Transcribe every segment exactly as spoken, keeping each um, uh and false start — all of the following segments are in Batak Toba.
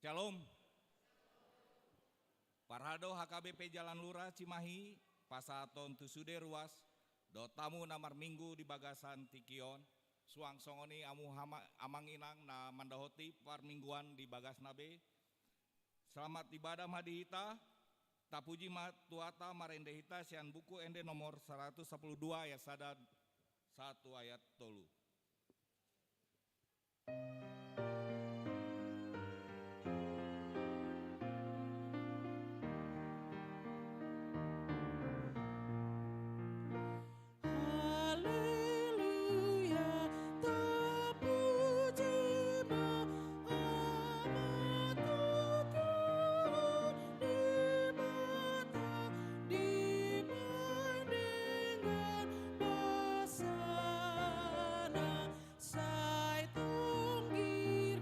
Shalom. Parhado H K B P Jalan Lura Cimahi, pasahaton tu sude ruas dohot hamu na marminggu di bagasan tingki on, suang songon i hamu hama-, amang inang na mandohoti parmingguan di bagasna be. Selamat ibadah ma di hita, tapuji ma Tuhanta marende hita sian buku ende nomor saratus sampulu dua ayat sada sahat tu ayat tolu. Haleluya, tapuji ma Ama Tuhan Debata di bumi dengan basana. Sai tonggi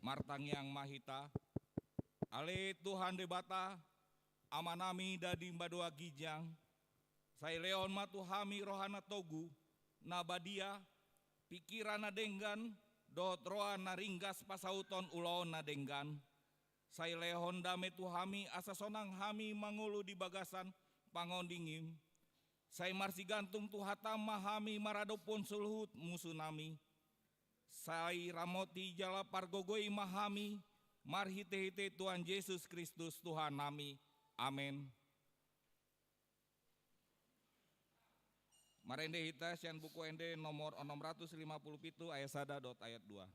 Martangiang ma hita. Ale Tuhan Debata, Amanami na di banua ginjang, sai lehon ma tu hami roha na togu, na badia, pingkiran na denggan, dohot roha na ringgas pasauthon ulaon na denggan. Sai lehon dame tu hami asa sonang hami mangolu di bagasan pangondingim. Sai marsigantung tu hatam ma hami maradophon saluhut musunami. Sai ramoti jala pargogoi ma hami marhitehite Tuhan Jesus Kristus Tuhannami. Amen. Marende hita sian Buku Ende nomor onom ratus lima puluh pitu ayat sada dohot ayat dua.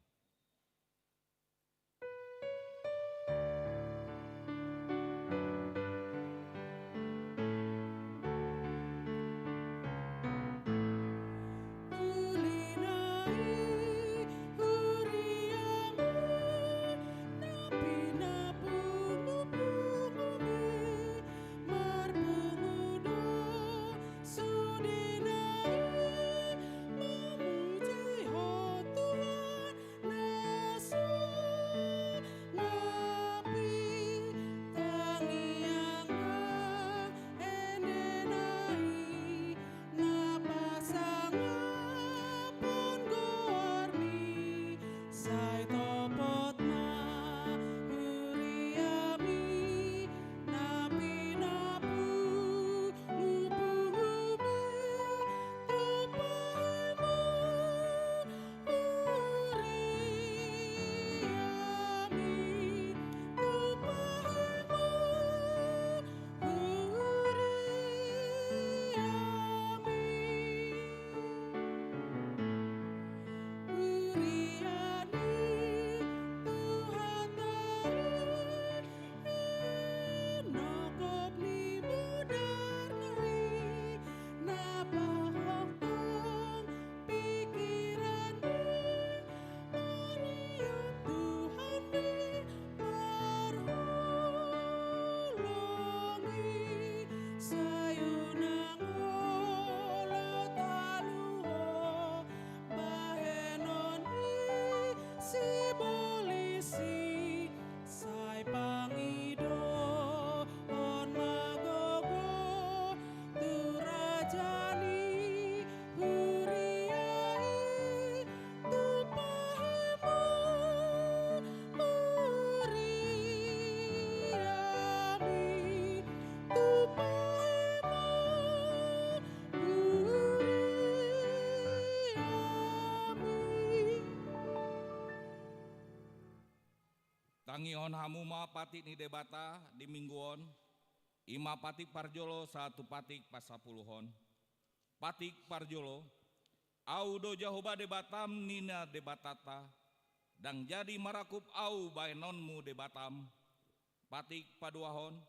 Tangihon hamu ma patik ni Debata di minggu on, i ma patik parjolo sahat tu patik parsapuluhon. Patik parjolo, Ahu do Jahowa Debatam ninna Debatanta, ndang jadi marangkup Ahu bahenonmu Debatam. Patik paduahon,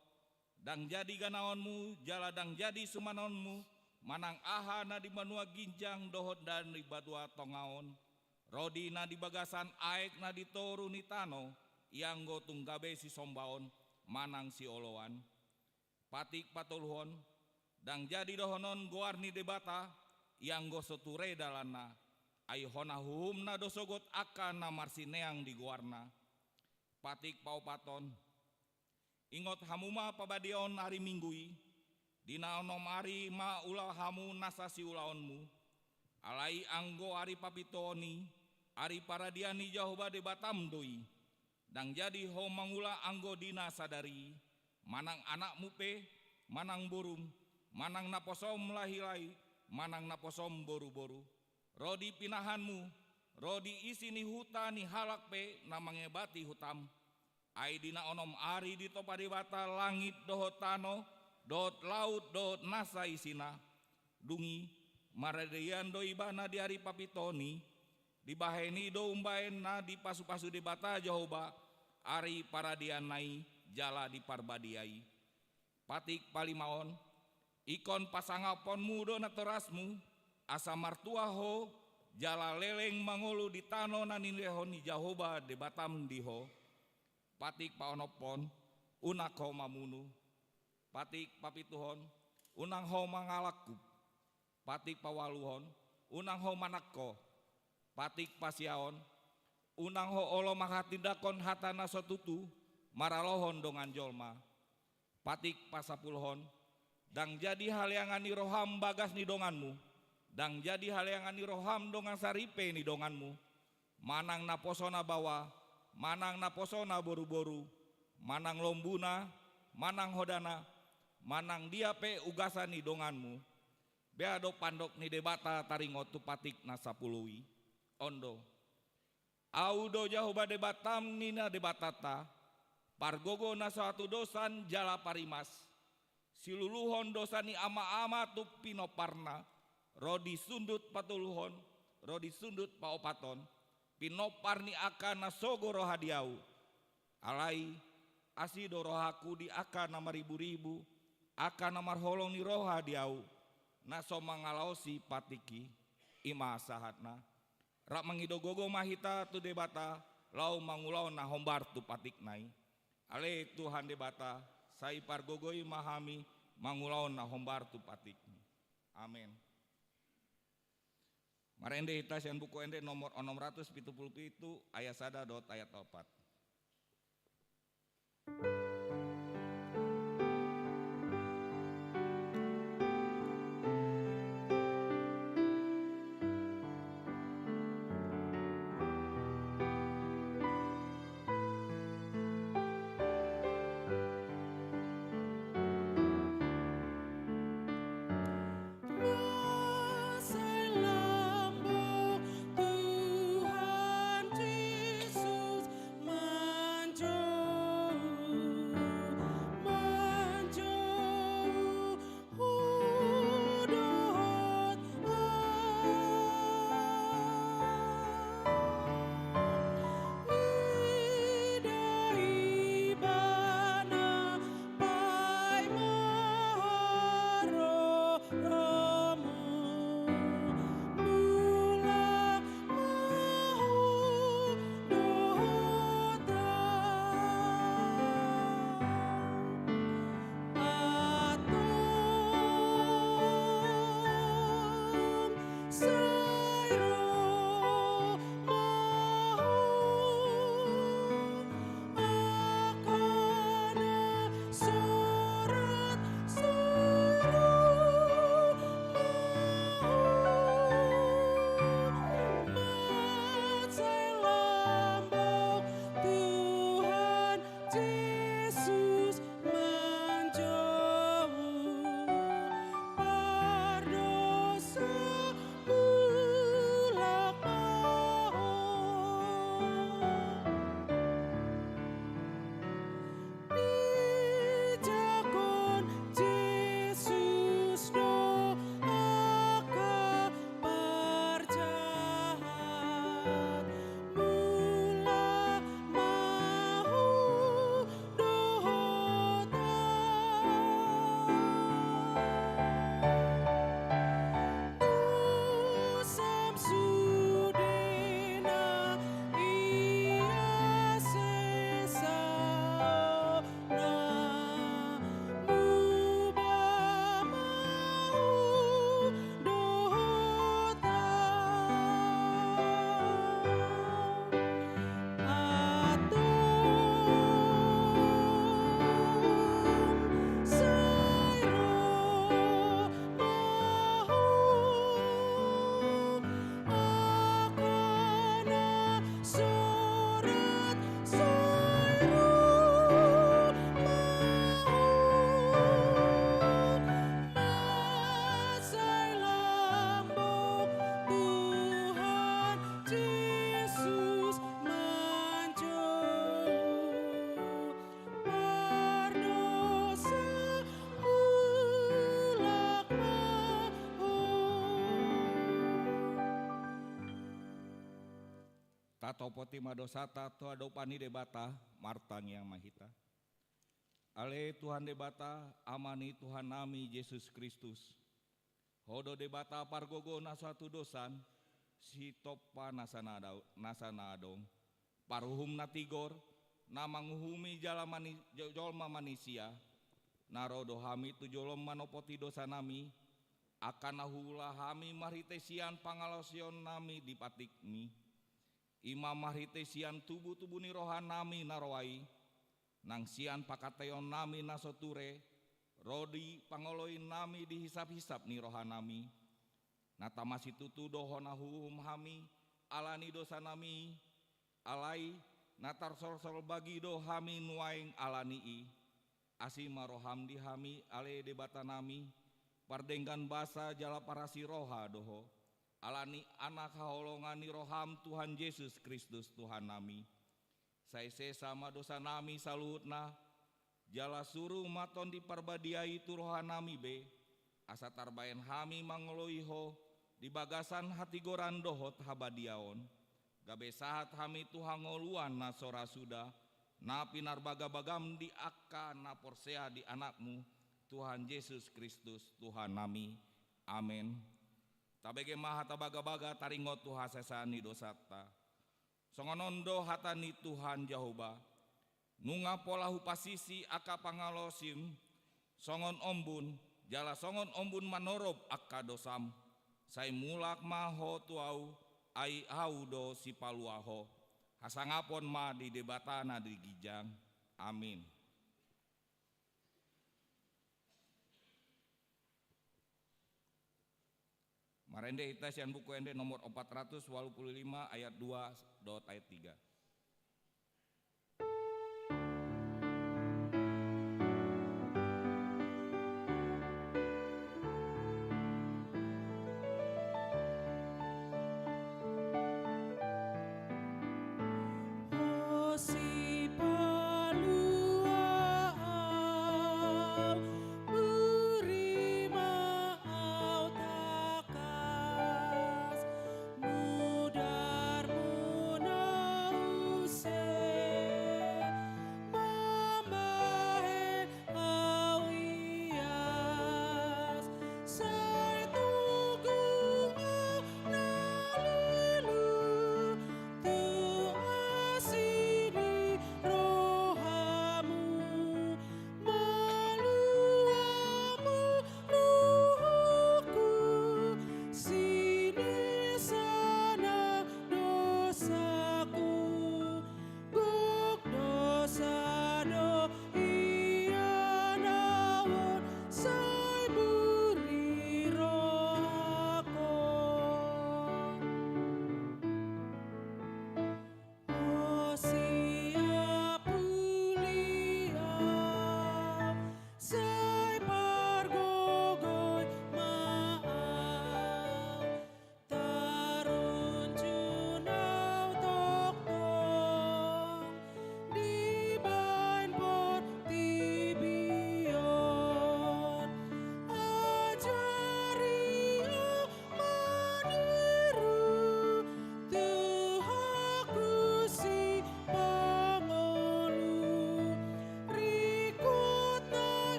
ndang jadi ganaonmu jala ndang jadi sumanonmu manang aha na di banua ginjang dohot na di banua tonga on, ro di na di bagasan aek na di toru ni tano, ianggo tung gabe sisombaon manang sioloan. Patik patoluhon, ndang jadi dohonon goar ni Debata, ianggo so ture dalanna, ai hona huhumna do sogot angka na marsineang di goarna. Patik paopathon, ingot hamu ma pabadiaon ari Minggu i, di na onom ari ma ula hamu nasa siulaonmu. Alai anggo ari papituhon i, ari paradian ni Jahowa Debatam do i. Ndang jadi ho mangula anggo di na sadari i, manang anakmu pe, manang borum, manang naposom lahilahi, manang naposom boruboru, ro di pinahanmu, ro di isi ni huta ni halak pe na mangebati hutam. Ai di na onom ari ditopa Debata langit dohot tano, dohot laut dohot nasa isina. Dung i, maradian do ibana di ari papituhon i, dibahen i do umbahen na dipasupasu Debata Jahowa ari paradianna i jala di Parbadia i. Patik palimaon, ingkon pasangapmu do natorasmu, asa martua ho jala leleng mangolu di tano na nilehon ni Jahowa Debatam di ho. Patik paonomhon, unang ho mamunu. Patik papituhon, unang ho mangalangkup. Patik paualuhon, unang ho manangko. Patik pasiahon, unang ho olo manghatindanghon hata na so tutu maralohon dongan jolma. Patik pasapuluhon. Ndang jadi haleangan ni roham bagas ni donganmu, ndang jadi haleangan ni roham dongan saripe ni donganmu, manang naposona baoa, manang naposona boruboru, manang lombuna, manang hodana, manang dia pe ugasan ni donganmu. Bea do pandok ni Debata taringot tu patik na sapulu i. On do. Ahu do Jahowa Debatam, ninna Debatanta, pargogo na so hatudosan jala parimas, siluluhon dosa ni amaama tu pinomparna, ro di sundut patoluhon, ro di sundut paopathon, pinompar ni angka na sogo roha di ahu. Alai asi do rohangku di angka na mariburibu, angka na marholong ni roha di ahu, na so mangalaosi patik i. I ma sahatna. Rap mangido gogo ma hita tu Debata, laho mangulahon na hombar tu patikna i. Ale Tuhan Debata, sai pargogoi ma hami mangulahon na hombar tu patikmi. Amen. Marende hita sian Buku Ende nomor onom ratus pitu pulu pitu, ayat sada dohot ayat opat. Tuhan Jesus manjou, manjou, hudot. Ida Ibana paima romo, mulak ma hu dohot ahu. Antong sai ro ma hu, angka na sorat sai ro ma hu. Mansai lambok Tuhan Jesus manjou pardosa, mulak ma hu. Dijangkon Jesus do angka parjahat, mulak ma hu dohot ahu. Usam sudena ia sesa na muba ma hu dohot ahu. Antong sai ro ma hu, angka na sorat sai ro ma hu. Mansai lambok Tuhan Jesus manjou pardosa, mulak ma hu. Tatopoti ma dosanta tu adopan ni Debata, martangiang ma hita. Ale Tuhan Debata, Ama ni Tuhannami Jesus Kristus, Ho do Debata pargogo na so hatudosan, sitompa nasa na da-, nasa na adong, paruhum na tigor, na manguhumi jala mani-, jo-, jolma manisia. Na ro do hami tu jolom manopoti dosanami, angka na huula hami marhite sian pangalaosionnami di patikmi. I ma marhite sian tubutubu ni rohanami na roa i, nang sian pangkataionnami na so ture, ro di pangoloinnami di hisaphisap ni rohanami, na tama situtu do hona huuhum hami ala ni dosanami, alai na tarsolsol bagi do hami nuaeng ala ni i. Asi ma roham di hami ale Debatanami, pardenggan basa jala parasi roha do ho, ala ni Anak haholongan ni roham Tuhan Jesus Kristus Tuhannami. Sai sesa ma dosanami saluhutna, jala suru ma Tondi Parbadia i tu rohanami be, asa tarbaen hami mangoloi ho di bagasan hatigoran dohot habadiaon, gabe sahat hami tu hangoluan na so ra suda, na pinarbagabagam di angka na porsea di Anakmu, Tuhan Jesus Kristus Tuhannami. Amen. Tabege ma hata bagabaga taringot tu hasesaan ni dosanta. Songon on do hata ni Tuhan Jahowa: Nunga pola hupasisi angka pangalaosim songon ombun, jala songon ombun manorop angka dosam. Sai mulak ma ho tu Ahu, ai Ahu do Sipalua ho. Hasangapon ma di Debata na di ginjang. Amin. Marende hita sian Buku Ende nomor empat ratus walu pulu lima, ayat dua dohot ayat tiga.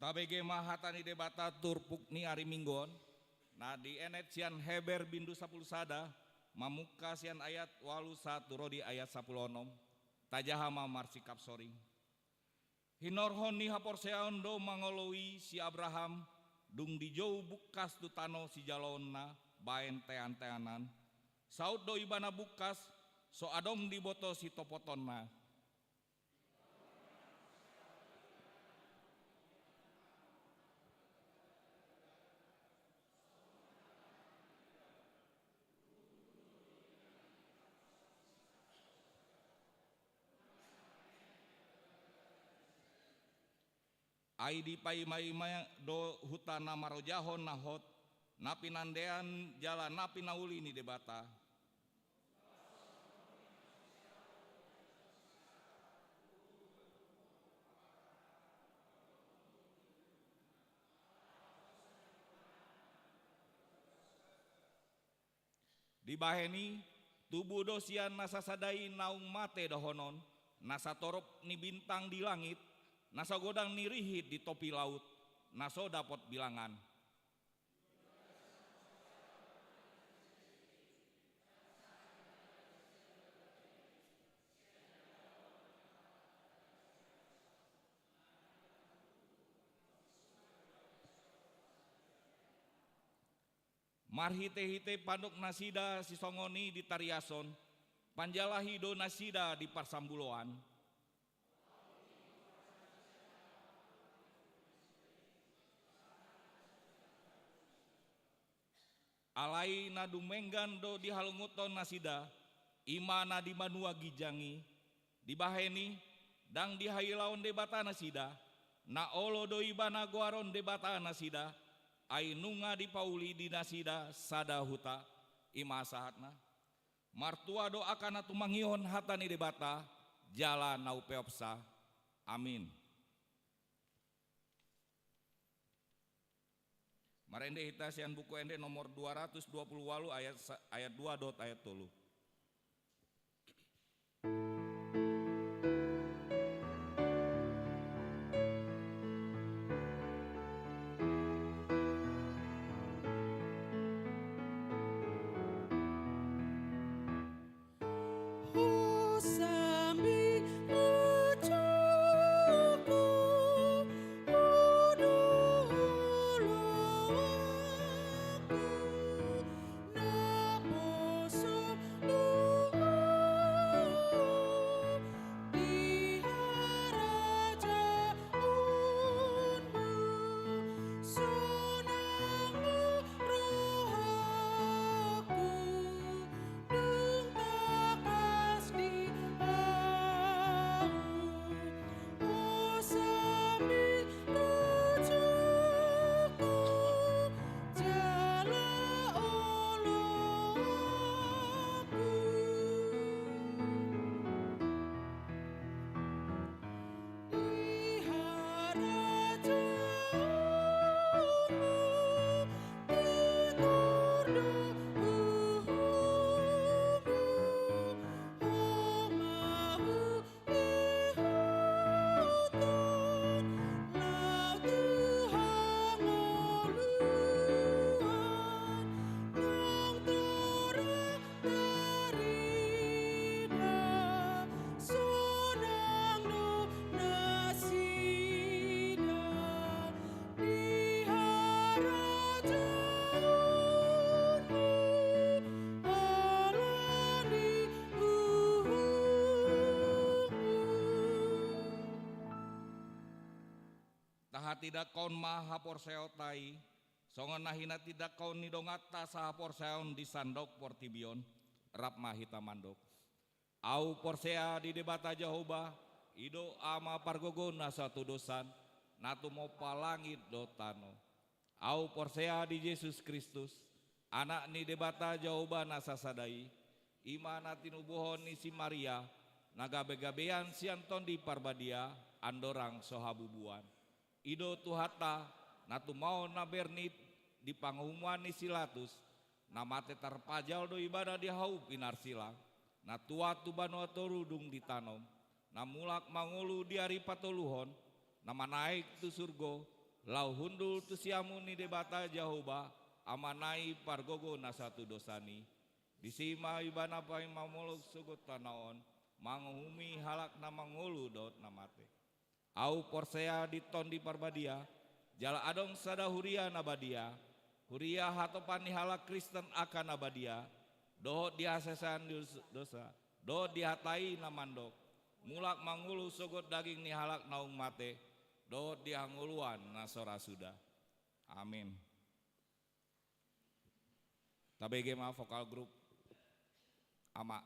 Tabege ma hata ni Debata turpuk ni ari Minggu on, na dienet sian Heber bindu sampulu sada, mamungka sian ayat walu sahat tu ro di ayat sampulu onom. Tajaha ma marsikap soring. Hinorhon ni haporseaon do mangoloi si Abraham, dung dijou bungkas tu tano sijaloonna baen teanteanan. Saut do ibana bungkas, so adong diboto sitopotonna. Ai dipaimaima do huta na marojahon na hot, na pinandean jala na pinauli ni Debata. Dibahen i, tubu do sian na sasada i naung mate dohonon, na satorop ni bintang di langit, na sagodang ni rihit di topi laut, na so dapot bilangan. Marhitehite pandok nasida sisongon i ditariashon, panjalahi do nasida di parsambuloan. Alai na dumenggan do dihalungunhon nasida, i ma na di banua ginjang i. Dibahen i, ndang dihailaon Debata nasida, na olo do ibana goaron Debata nasida, ai nunga dipauli di nasida sada huta, i ma sahatna. Martua do angka na tumangihon hata ni Debata, jala na umpeopsa. Amin. Marende hita sian Buku Ende nomor dua ratus dua puluh walu, ayat sa-, ayat dua dohot ayat tolu. Tahatindangkon ma haporseaonta i, songon na hinatindangkon ni donganta sahaporseaon di sandok portibi on. Rap ma hita mandok. Ahu porsea di Debata Jahowa, i do Ama pargogo na satudosan, na tumompa langit dohot tano. Ahu porsea di Jesus Kristus, Anak ni Debata Jahowa na sasada i, i ma na tinubuhon ni si Maria, na gabegabean sian Tondi Parbadia, andorang so habubuan. I do Tuhanta, na tumaon na bernit di panguhuman ni si Latus, na mate tarpajal do ibana di hau pinarsilang, na tuat tu banua toru dung ditanom, na mulak mangolu di ari patoluhon, na manaek tu surgo, laho hundul tu siamun ni Debata Jahowa, Amana i pargogo na satudosan i. Disi ma ibana paima mamoluk sogot tano on, manguhumi halak na mangolu dohot na mate. Ahu porsea di Tondi Parbadia, jala adong sada huria na badia, huria hatopan ni halak Kristen angka na badia, dohot di hasesaan dos-, dosa, dohot di hata i na mandok, mulak mangolu sogot daging ni halak naung mate, dohot di hangoluan na so ra suda. Amin. Tabege ma vokal grup Ama.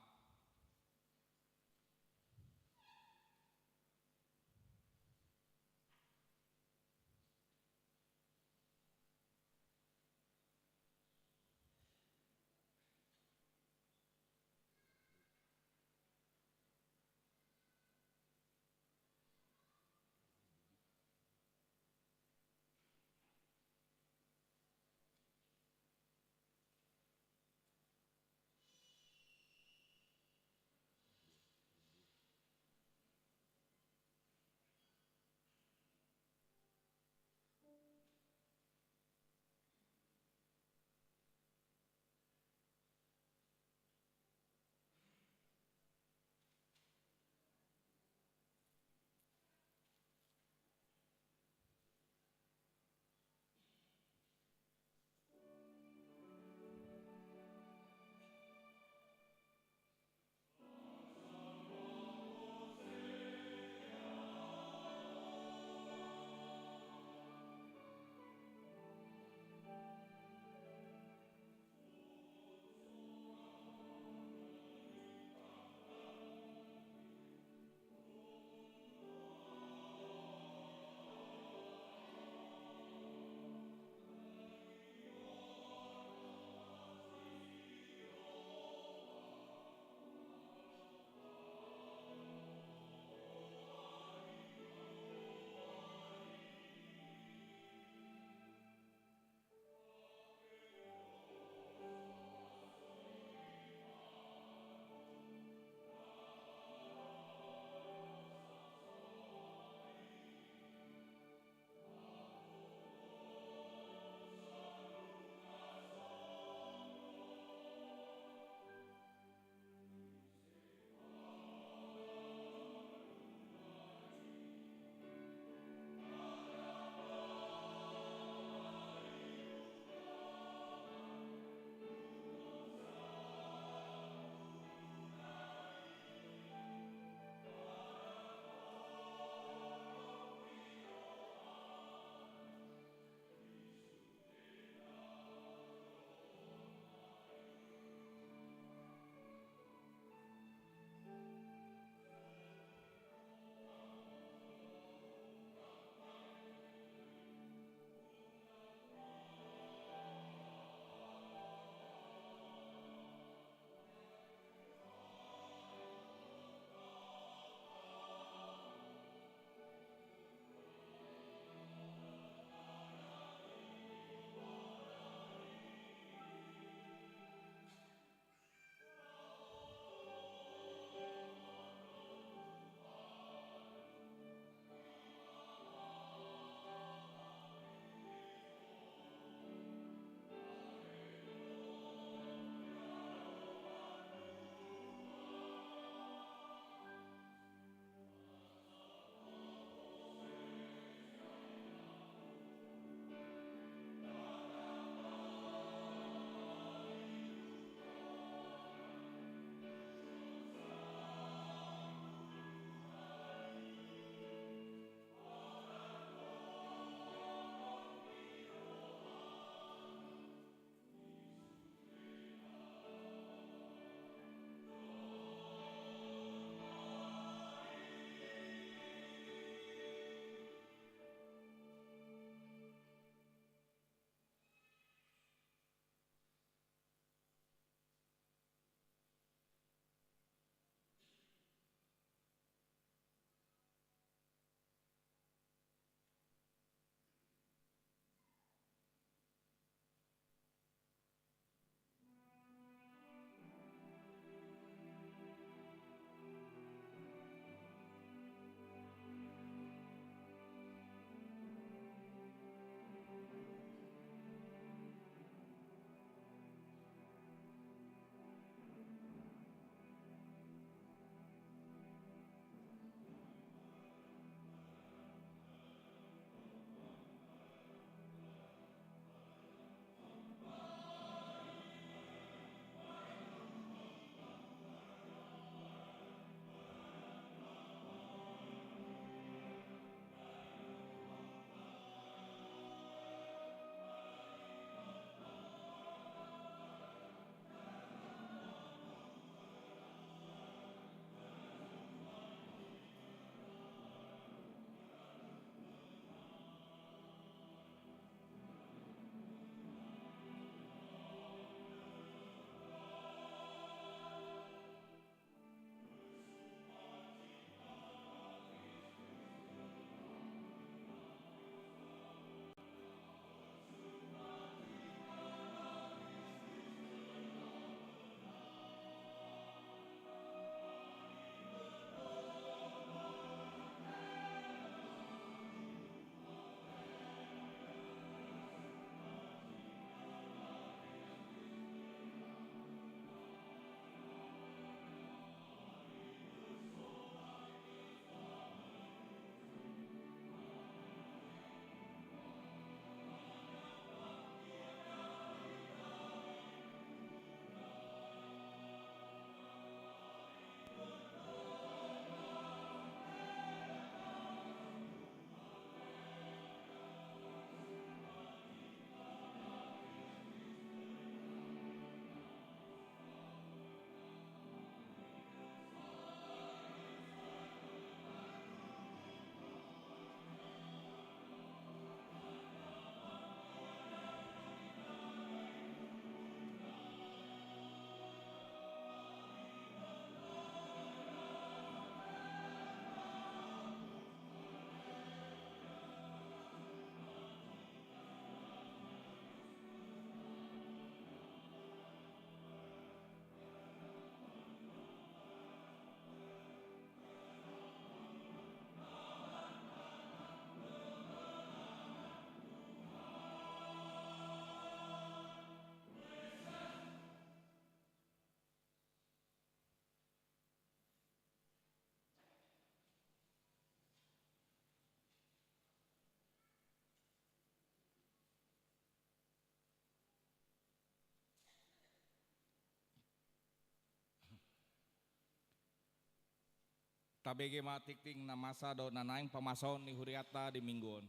Tabege ma tingting na masa dohot na naeng pamasaon ni hurianta di minggu on.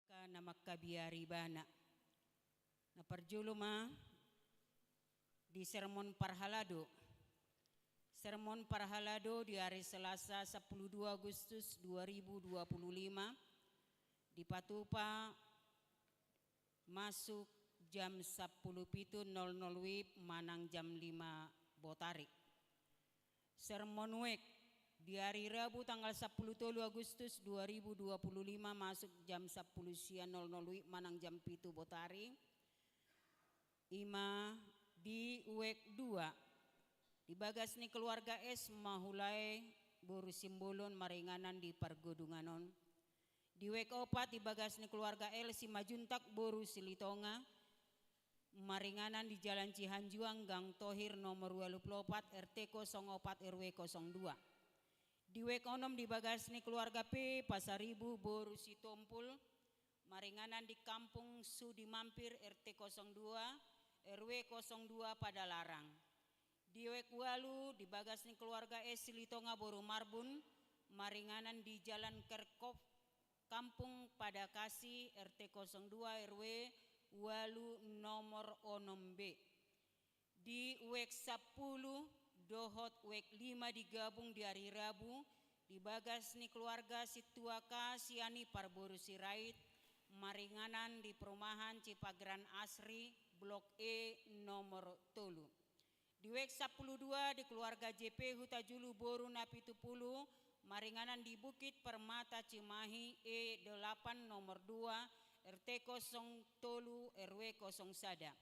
Ka na mangkabiari ibana. Na parjolo ma di sermon parhalado. Sermon parhalado di ari Selasa sampulu dua Agustus dua ribu dua pulu lima, dipatupa masuk jam sampulu pitu nol nol WIB manang jam lima botari. Sermon wek di ari Rabu tanggal sampulu tolu Agustus dua ribu dua pulu lima masuk jam sampulu sia nol nol WIB manang jam pitu botari. Ima di wek dua, di bagas ni keluarga S Mahulae boru Simbolon maringanan di pargodungan on. Di wek opat, di bagas ni keluarga L Simanjuntak boru Silitonga, maringanan di Jalan Cihanjuang, Gang Tohir nomor ualu pulu opat, R T kosong opat, R W kosong dua. Di wek onom, di bagas ni keluarga P Pasaribu boru Sitompul, maringanan di Kampung Sudimampir, R T kosong dua, R W kosong dua Padalarang. Di wek ualu, di bagas ni keluarga S Silitonga boru Marbun, maringanan di Jalan Kerkop, Kampung Padakasi, R T kosong dua, R W ualu nomor onom B. Di wek sampulu dohot wek lima digabung di ari Rabu, di bagas ni keluarga Sintua K Sianipar boru Sirait, maringanan di perumahan Cipageran Asri, Blok E nomor tolu. Di wek sampulu dua, di keluarga J P Hutajulu boru Napitupulu, maringanan di Bukit Permata Cimahi, E delapan nomor dua, R T kosong tolu, R W kosong sada.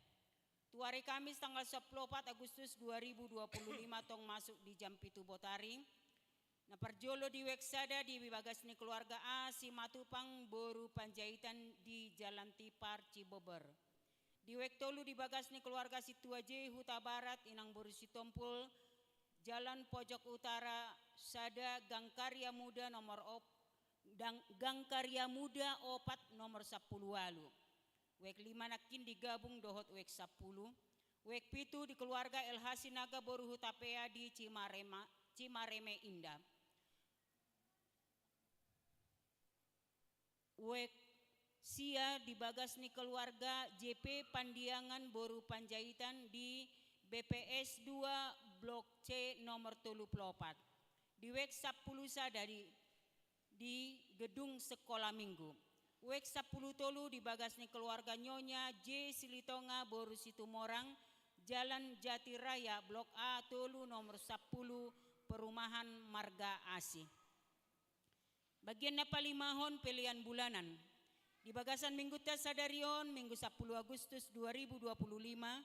Tu ari Kamis tanggal sampulu opat Agustus dua ribu dua pulu lima tong masuk di jam pitu botari. Na parjolo di wek sada, di bagas ni keluarga A Simatupang boru Panjaitan di Jalan Tipar Cibobor. Di wek tolu, di bagas ni keluarga Sintua J Hutabarat inang boru Sitompul, Jalan Pojok Utara sada, Gang Karya Muda nomor op-, dang-, Gang Karya Muda opat nomor sampulu ualu. Wek lima nangkin digabung dohot wek sampulu. Wek pitu, di keluarga L H Sinaga boru Hutapea di Cimarema-, Cimareme Indah. Wek sia, di bagas ni keluarga J P Pandiangan boru Panjaitan di B P S dua Blok C nomor tolu pulu opat. Di wek sampulu sada, di di Gedung Sekolah Minggu. Wek sampulu tolu, di bagas ni keluarga Nyonya J Silitonga boru Situmorang, Jalan Jati Raya, Blok A tolu, nomor sampulu, Perumahan Marga Asih. Bagian na palimahon, pelean bulanan. Di bagasan minggunta sadari on, Minggu sampulu Agustus dua ribu dua pulu lima,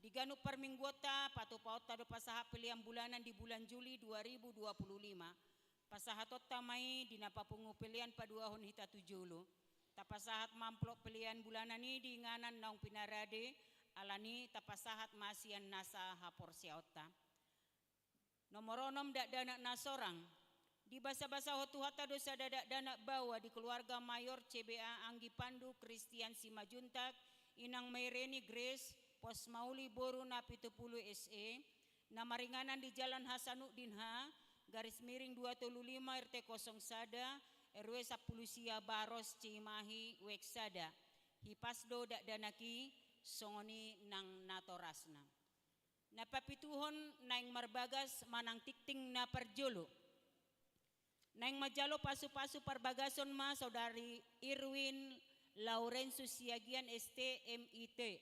di ganup parmingguonta, patupaonta do pasahat pelean bulanan di bulan Juli dua ribu dua pulu lima. Pasahatonta ma i di na papungu pelean paduahon hita tu jolo. Tapasahat ma amplop pelean bulanan i di inganan naung pinarade, alani tapasahat ma sian nasa haporseaonta. Nomor onom, dakdanak na sorang. Dibasabasahon Tuhanta do sada dakdanak baoa di keluarga Mayor C B A Anggi Pandu Christian Simanjuntak, inang Maireni Grace, pos Mauli boru Napitupulu S E, na maringanan di Jalan Hasanuddin H, garis miring dua tolu lima, R T kosong sada, R W sampulu sia Baros, Cimahi, wek sada. Hipas do dakdanak i, songon i nang natorasna. Na papituhon, naeng marbagas manang tingting na parjolo. Naeng manjalo pasupasu parbagason ma saudari Irwin Laurensius Siagian, S T, M I T,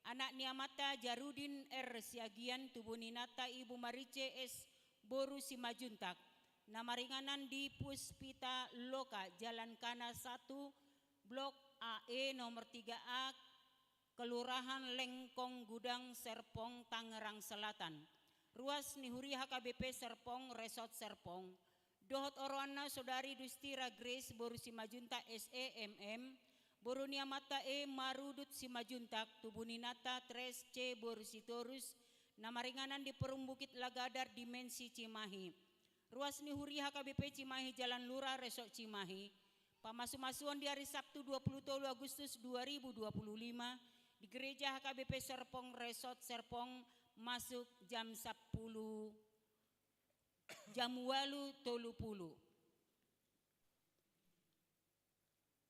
anak ni amanta Jarudin R Siagian, tubu ni inanta Ibu Marice S boru Simanjuntak, na maringanan di Puspita Loka, Jalan Kana satu, Blok A E, nomor tiga A, Kelurahan Lengkong Gudang, Serpong, Tangerang Selatan. Ruas ni Huria H K B P Serpong, Resort Serpong. Dohot oroanna Saudari Dustira Grace boru Simanjuntak S E M M, boru ni amanta E Marudut Simanjuntak, tubu ni inanta Tres C boru Sitorus, na maringanan di Perum Bukit Lagadar, Dimensi Cimahi. Ruas ni Huria H K B P Cimahi, Jalan Lurah, Resort Cimahi. Pamasumasuon di ari Sabtu dua puluh tolu Agustus dua ribu dua puluh lima di Gereja H K B P Serpong, Resort Serpong, masuk jam sapuluh, jam ualu tolu pulu.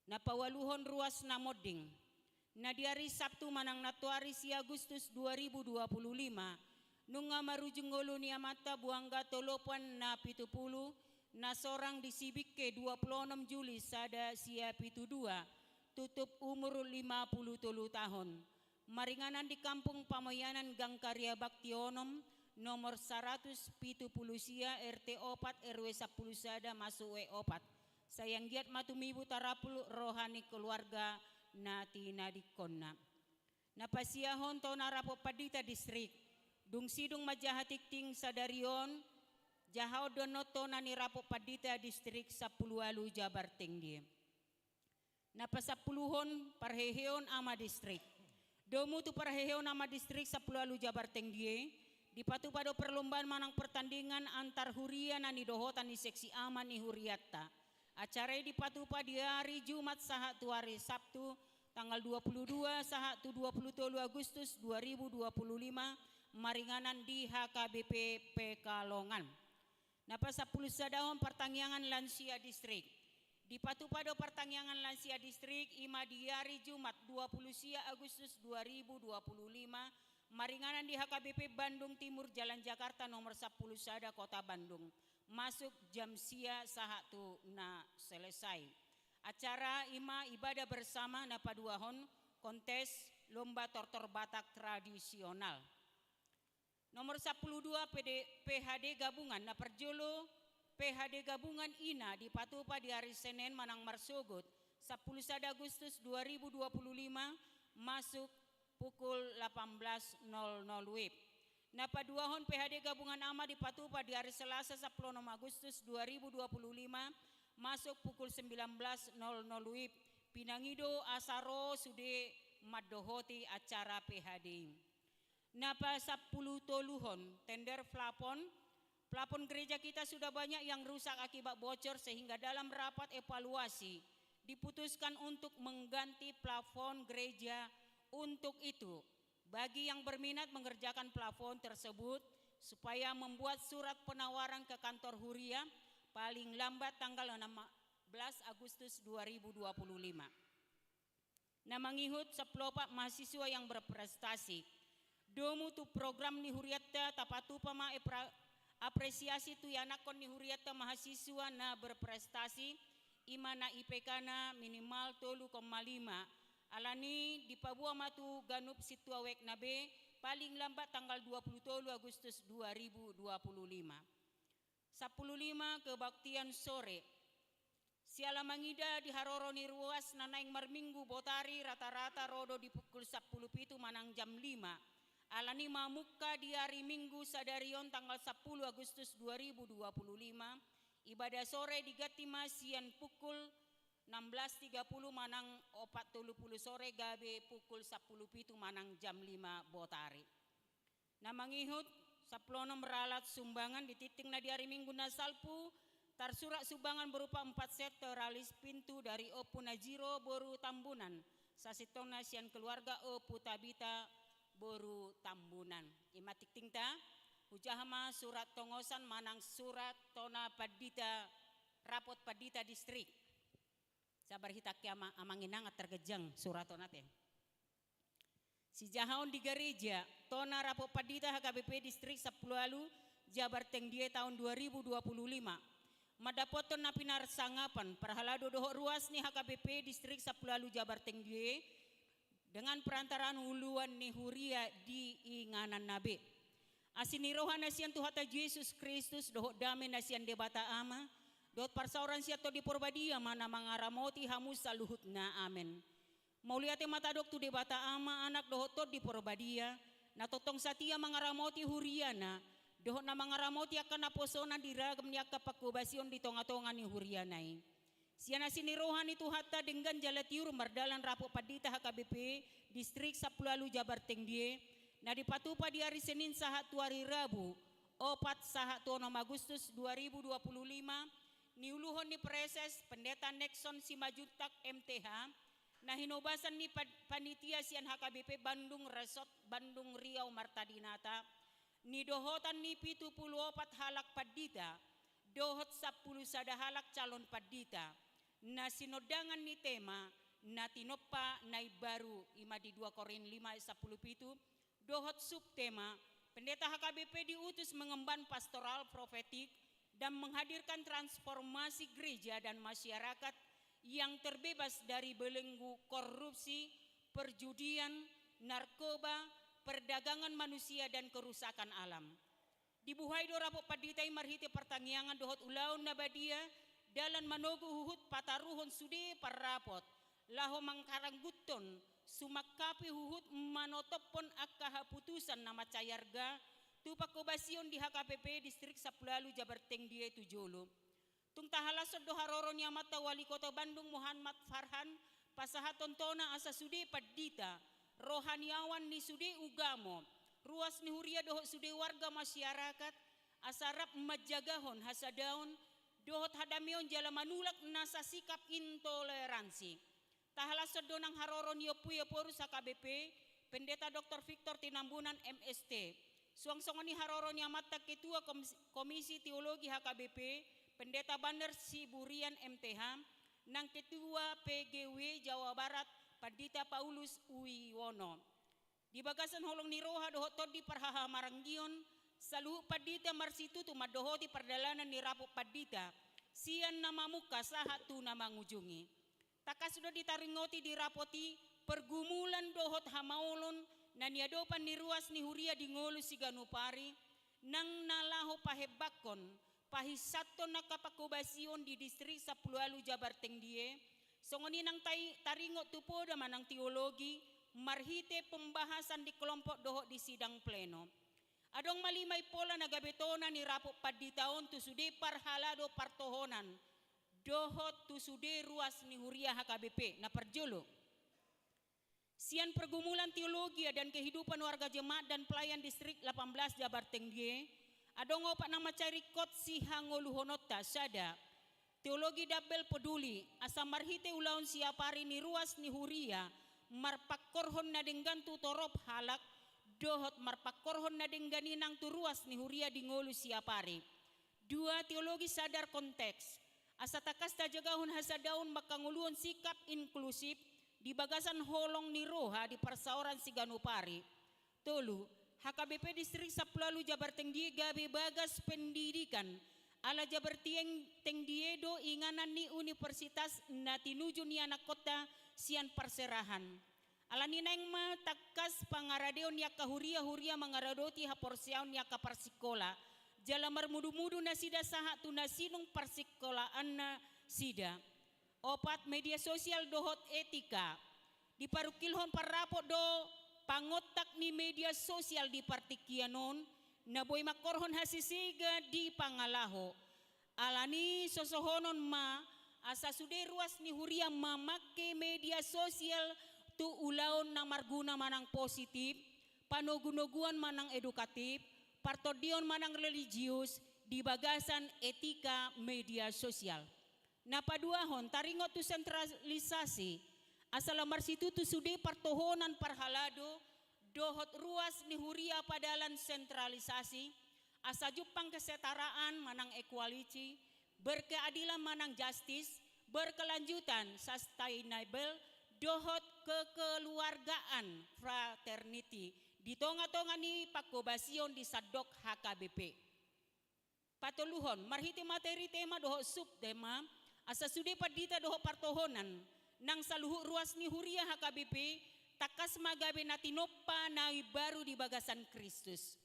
Na paualuhon, ruas na monding. Na di ari Sabtu manang nantoari sia Agustus dua ribu dua puluh lima, nunga marujung ngolu ni amanta Buangga Tolopan na pitu pulu, na sorang di Sibingke dua puluh onom Juli sada sia pitu dua, tutup umur lima puluh tolu tahun. Maringanan di Kampung Pamoyanan, Gang Karya Bakti onom, nomor saratus pitu pulu sia, R T opat, R W sapuluh sada, masuk W opat. Sai anggiat ma tumibu tarapul roha ni keluarga na tinadingkonna. Na pasiahon tona rapot pandita distrik. Dung sidung manjaha tingting sadari on, jahaon do annon tona ni rapot pandita distrik sampulu ualu Jabar Tengdie. Na pasampuluhon, parheheon ama distrik. Domu tu parheheon ama distrik sampulu ualu Jabar Tengdie, dipatupa do perlombaan manang pertandingan antar huria na nidohotan ni seksi ama ni hurianta. Acara i dipatupa di ari Jumat sahat tu ari Sabtu, tanggal dua puluh dua sahat tu dua puluh tolu Agustus dua ribu dua puluh lima, maringanan di H K B P Pekalongan. Na pasampulu sadahon, partangiangan lansia distrik. Dipatupa do partangiangan lansia distrik, i ma di ari Jumat dua puluh sia Agustus dua ribu dua puluh lima, maringanan di H K B P Bandung Timur, Jalan Jakarta nomor sampulu sada, Kota Bandung. Masuk jam sia sahat tu na selesai. Acara i ma ibadah bersama, na paduahon, kontes lomba tortor Batak tradisional. Nomor sampulu dua, P D, P H D gabungan. Na parjolo, P H D gabungan i na dipatupa di ari Senen manang marsogot, sampulu sada Agustus dua ribu dua puluh lima, masuk pukul delapan belas nol nol W I B. Na paduahon, P H D gabungan ama dipatupa di ari Selasa sampulu onom Agustus dua ribu dua puluh lima, masuk pukul sembilan belas nol nol W I B. Pinangido asa ro sude mandohoti acara P H D i. Na pasampulu toluhon, tender plafon. Plafon gereja kita sudah banyak yang rusak akibat bocor, sehingga dalam rapat evaluasi diputuskan untuk mengganti plafon gereja untuk itu. Bagi yang berminat mengerjakan plafon tersebut, supaya membuat surat penawaran ke kantor huria paling lambat tanggal enam belas Agustus dua ribu dua puluh lima. Na mangihut, sampulu opat, mahasiswa yang berprestasi. Domu tu program ni hurianta, tapatupa ma epra-, apresiasi tu ianakhon ni hurianta mahasiswa na berprestasi, i ma na I P K-na minimal tolu koma lima. Alani i dipaboa ma tu ganup sintua wekna be, paling lambat tanggal dua puluh tolu Agustus dua ribu dua puluh lima. Sampulu lima, kebaktian sore. Siala mangida di haroro ni ruas na naeng marminggu botari, rata-rata ro do di pukul sampulu pitu manang jam lima. Alani i mamungka di ari Minggu sadari on tanggal sampulu Agustus dua ribu dua puluh lima, ibadah sore diganti ma sian pukul enam belas tiga puluh manang opat tolu puluh sore gabe pukul sampulu pitu manang jam lima botari. Na mangihut, sampulu onom, ralat sumbangan. Di tingting na di ari Minggu na salpu, tarsurat sumbangan berupa empat set teralis pintu dari Ompu Najiro boru Tambunan, sasintongna sian keluarga Ompu Tabita boru Tambunan. I ma tingtingta, hujaha ma surat tongosan manang surat tona pandita, rapot pandita distrik. Sabar hita, angka ama-, amang inang, targanjang surat tonate. Sijahaon di gareja, tona rapot pandita H K B P Distrik sampulu ualu Jabar Tengdie taon dua ribu dua puluh lima. Mandapothon na pinarsangapan, parhalado dohot ruas ni H K B P Distrik sampulu ualu Jabar Tengdie, dengan perantaraan uluan ni huria di ingananna be. Asi ni roha na sian Tuhanta Jesus Kristus, dohot dame na sian Debata Ama, dohot parsaoran sian Tondi Porbadia ma na mangaramoti hamu saluhutna. Amen. Mauliate ma tadok tu Debata Ama, Anak dohot Tondi Porbadia, na tongtong satia mangaramoti huriana, dohot na mangaramoti angka naposoNa di ragam ni angka pangkobasion di tongatonga ni huriaNa i. Sian asi ni roha ni Tuhanta denggan jala tiur mardalan rapot pandita H K B P Distrik Sampulu Ualu Jabar Tengdie, na dipatupa di ari Senin sahat tu ari Rabu, opat sahat tu onom Agustus dua ribu dua puluh lima, niuluhon ni Praeses Pendeta Nexon Simanjuntak M T H, na hinobasan ni pad-, panitia sian H K B P Bandung Resort Bandung Riau Marta Dinata, nidohotan ni pitu pulu opat halak pandita, dohot sampulu sada halak calon pandita, na sinondangan ni tema, na tinompa na imbaru, i ma di dua Korint lima ayat sampulu pitu, dohot subtema, Pendeta H K B P diutus mengemban pastoral profetik dan menghadirkan transformasi gereja dan masyarakat yang terbebas dari belenggu korupsi, perjudian, narkoba, perdagangan manusia, dan kerusakan alam. Dibuhai do rapot pandita i marhite partangiangan dohot ulaon na badia, dalan manogu huhut pataruhon sude parrapot, laho mangkarangguthon, sumangkapi huhut manotophon angka haputusan na mansai arga, tu pangkobasion di H K B P Distrik Sampulu Ualu Jabar Tengdie tu jolo. Tung tahalashon do haroro ni Amanta Wali Kota Bandung Muhammad Farhan, pasahaton tona asa sude pandita, rohaniawan ni sude ugamo, ruas ni huria dohot sude warga masyarakat, asa rap manjagahon hasadaon, dohot hadameon jala manulak nasa sikap intoleransi. Tahalashon do nang haroro ni Ompu Ephorus H K B P, Pendeta Doktor Victor Tinambunan M S T. Suang songon i haroro ni amanta Ketua Komis-, Komisi Teologi H K B P, Pendeta Banner Siburian M T H, nang Ketua P G W Jawa Barat, Pandita Paulus Uiwono. Di bagasan holong ni roha dohot tondi parhahamaranggion, saluhut pandita marsitutu mandohoti pardalanan ni rapot pandita, sian na mamungka sahat tu na mangujungi. Tangkas do ditaringoti di rapot i pergumulan dohot hamaolon na niadopan ni ruas ni huria di ngolu siganup ari, nang na laho pahembangkon, pahinsathon angka pangkobasion di Distrik Sampulu Ualu Jabar Tengdie, songon i nang tai-, taringot tu poda manang teologi, marhite pembahasan di kelompok dohot di sidang pleno. Adong ma lima impola na gabe tona ni rapot pandita on tu sude parhalado partohonan, dohot tu sude ruas ni huria H K B P, na parjolo. Sian pergumulan teologia dan kehidupan warga jemaat dan pelayan Distrik delapan belas Jabar Tengdie, adong opat na mansai ringkot sihangoluhononta. Sada, teologi dumbbell peduli, asa marhite ulaon siap ari ni ruas ni huria, marpangkorhon na denggan tu torop halak, dohot marpangkorhon na denggan i nang tu ruas ni huria di ngolu siap ari. Dua, teologi sadar konteks. Asa tangkas tajagahon hasadaon mangkangoluhon sikap inklusif di bagasan holong ni roha di parsaoran siganup ari. Tolu, H K B P Distrik Sampulu Ualu Jabar Tengdie gabe bagas pendidikan. Ala Jabar Tieng-, Tengdie do inganan ni universitas na tinuju ni anakkonta sian parserahan. Alani naeng ma tangkas pangaradeon ni angka huria-huria mangaradoti haporseaon ni angka parsikola, jala marmudu-mudu nasida sahat tu na sinung parsikolaannasida. Opat, media sosial dohot etika. Diparungkilhon parrapot do pangontak ni media sosial di partingkian on, na boi mangkorhon hasesega di pangalaho. Alani sosohonon ma, asa sude ruas ni huria mamangke media sosial tu ulaon na marguna manang positif, panogu-noguan manang edukatif, partondion manang religius, di bagasan etika media sosial. Na paduahon, taringot tu sentralisasi, asa lam marsitutu sude partohonan parhalado, dohot ruas ni huria padalan sentralisasi, asa jumpang kesetaraan manang equality, berkeadilan manang justice, berkelanjutan, sustainable, dohot kekeluargaan, fraternity, di tonga-tonga ni pangkobasion di sandok H K B P. Patoluhon, marhite materi tema dohot subtema, asa sude pandita dohot partohonan, nang saluhut ruas ni huria H K B P, tangkas ma gabe na tinompa na imbaru di bagasan Kristus.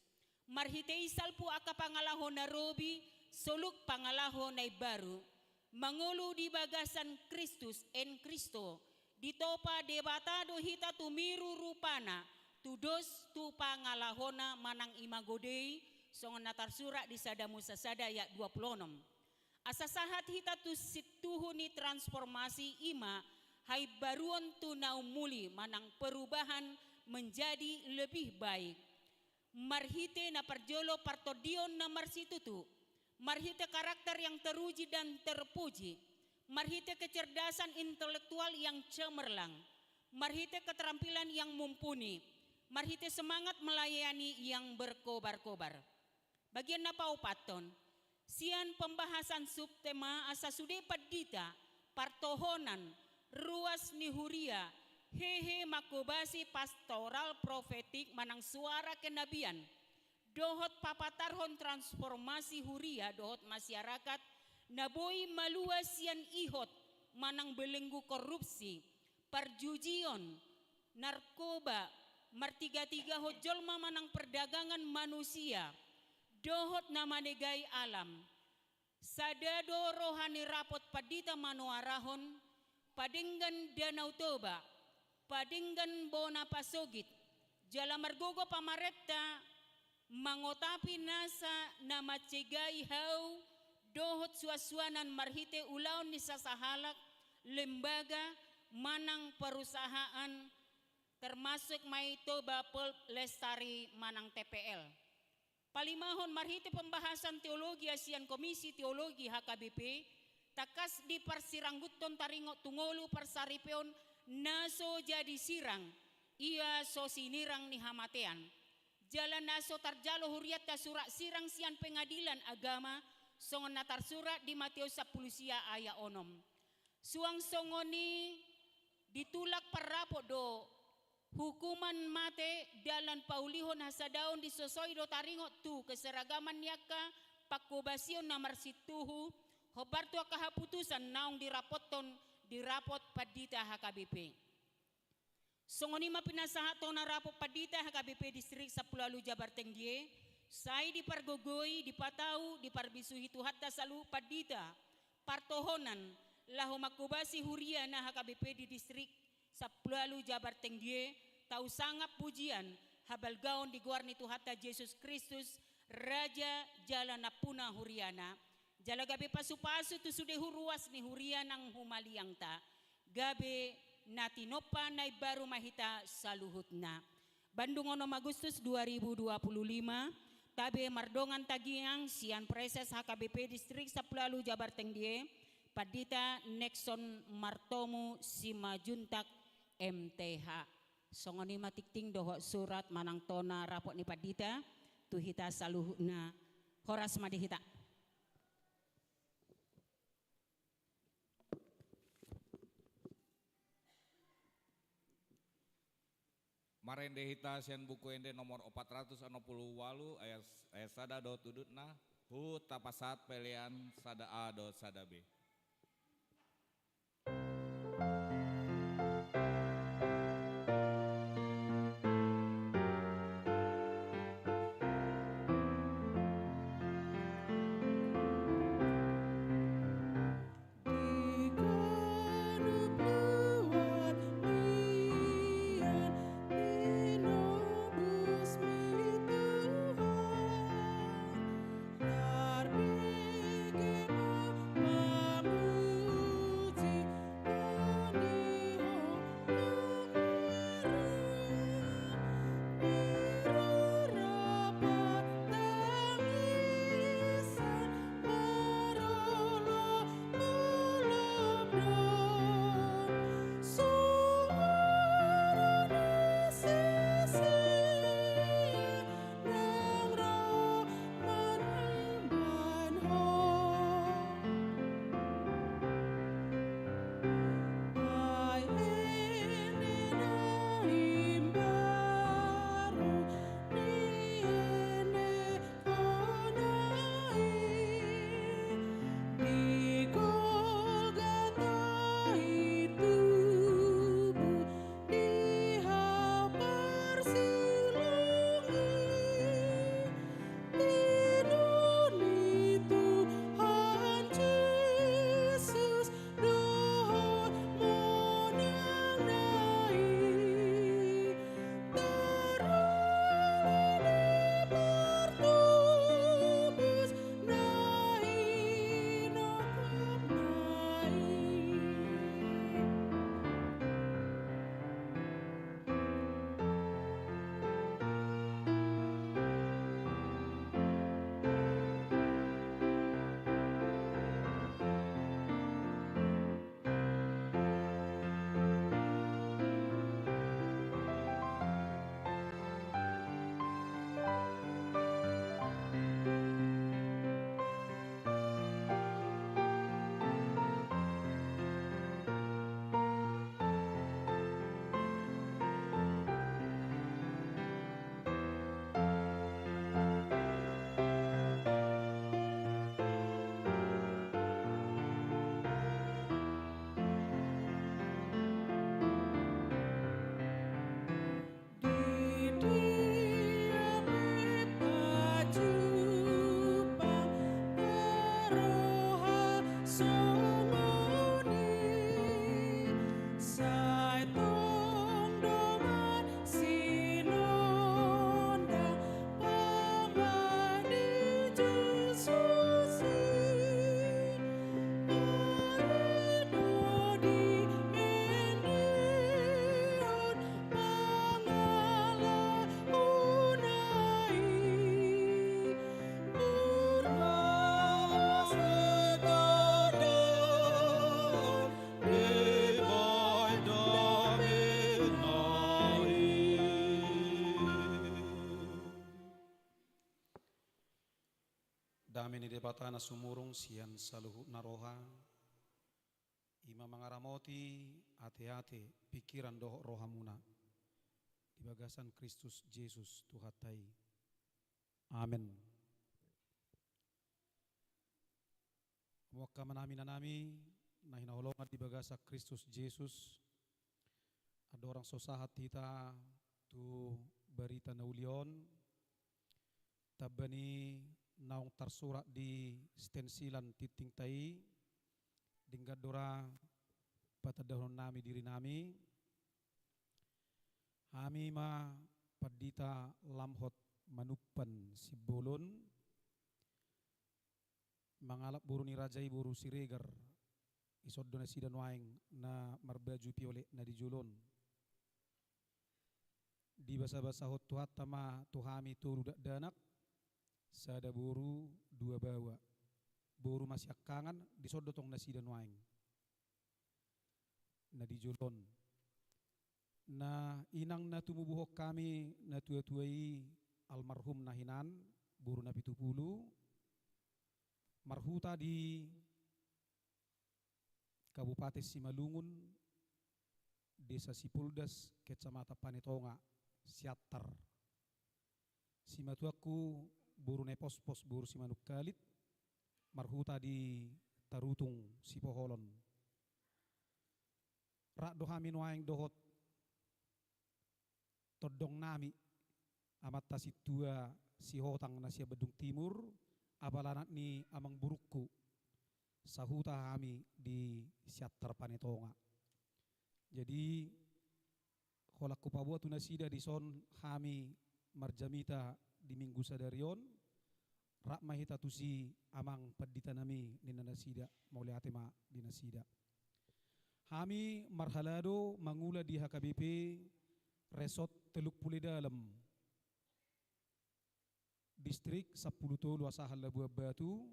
Marhite i salpu angka pangalaho na robi, soluk pangalaho na imbaru. Mangolu di bagasan Kristus, en Kristo, Ditopa Debata do hita tumiru rupana, tudos tu pangalahona manang imago Dei, songon na tarsurat di Sada Musa sada ayat dua puluh onom. Asa sahat hita tu sintuhu ni transformasi, i ma haimbaruon tu na umuli manang perubahan menjadi lebih baik. Marhite na parjolo partondion na marsitutu, marhite karakter yang teruji dan terpuji, marhite kecerdasan intelektual yang cemerlang, marhite keterampilan yang mumpuni, marhite semangat melayani yang berkobar-kobar. Bagian na paopathon, sian pembahasan subtema asa sude pandita, partohonan, ruas ni huria, hehe mangkobasi pastoral profetik manang suara kenabian, dohot papatarhon transformasi huria dohot masyarakat, na boi malua sian ihot manang belenggu korupsi, parjujion, narkoba, martiga-tigahon jolma manang perdagangan manusia, dohot na manegai alam. Sada do roha ni rapot pandita manoarahon, padenggan Danau Toba, padenggan bona pasogit, jala margogo pamarenta, mangotapi nasa na mancegai hau, dohot suansuanan marhite ulaon ni sasahalak, lembaga, manang perusahaan, termasuk ma i Toba Pulp Lestari manang T P L. Palimahon, marhite pembahasan teologia sian Komisi Teologi H K B P, tangkas diparsirangguthon taringot tu ngolu parsaripeon na so jadi sirang, ia so sinirang ni hamatean. Jala na so tarjalo hurianta surat sirang sian pengadilan agama, songon na tarsurat di Mateus sampulu sia ayat onom. Suang songon i ditulak parrapot do hukuman mate, dalan paulihon hasadaon disosoi do taringot tu keseragaman ni angka pangkobasion na marsintuhu, hombar tu angka haputusan naung dirapothon di rapot pandita H K B P. Songon i ma pinasahat tona rapot pandita H K B P Distrik Sampulu Ualu Jabar Tengge, sai dipargogoi, dipatau, diparbisuhi Tuhanta saluhut pandita, partohonan, laho mangkobasi huria na H K B P di Distrik Sampulu Ualu Jabar Tengge, tau sangap pujian, habalgaon di goar ni Tuhanta Jesus Kristus, Raja jala nampuna huriana, jala gabe pasupasu tu sude ruas ni huria nang humaliangta, gabe na tinompa na imbaru ma hita saluhutna. Bandung onom Agustus dua ribu dua puluh lima, tabe mardongan tangiang sian Praeses H K B P Distrik Sampulu Ualu Jabar Tengge, Pandita Nexon Martomu Simanjuntak, M T H. Songon i ma tingting dohot surat manang tona rapot ni pandita tu hita saluhutna. Horas ma di hita. Marende hita sian Buku Ende nomor opat ratus onom pulu ualu, ayat, ayat sada dohot udutna, huhut tapasahat pelean sada A dohot sada B. Debata na sumurung sian saluhutna roha, i ma mangaramoti ateate, pikiran dohot rohamuna di bagasan Kristus Jesus Tuhanta i. Amen. Hamu angka amanami, inanami na hinaholongan di bagasan Kristus Jesus, andorang so sahat hita tu barita na uli on, tamba ni naung tarsurat di stensilan tintingta i, denggan do ra patandahononnami dirinami. Hami ma Pandita Lamhot Manumpan Simbolon, mangalap boru ni raja i, boru Siregar. Dison do nasida nuaeng na marbaju piolet na di jolo on. Dibasabasahon Tuhanta ma tu hami tolu dakdanak, sada boru dua baoa. Boru ma siangkangan, dison do tong nasida nuaeng na di jolo on. Na inang na tumubuhon hami natuatua i, almarhum na hinan, boru Napitupulu, marhuta di Kabupaten Simalungun, Desa Sipuldas, Kecamatan Panetonga, Siantar. Simatuangku boru Naipospos, boru Simanungkalit, marhuta di Tarutung Sipoholon. Rap do hami nuaeng dohot tondongnami, amanta sintua Sihotang na sian Bandung Timur, apala anak ni amangborungku, sahuta hami di Siantar Panetonga. Jadi, holan hupaboa tu nasida, dison hami marjamita di Minggu sadari on, rap ma hita tusi, Amang Panditanami, ninna nasida, mauliate ma di nasida. Hami marhalado mangula di H K B P Resort Teluk Pule Dalam, Distrik Sampulu Tolu Asahan Labuan Batu,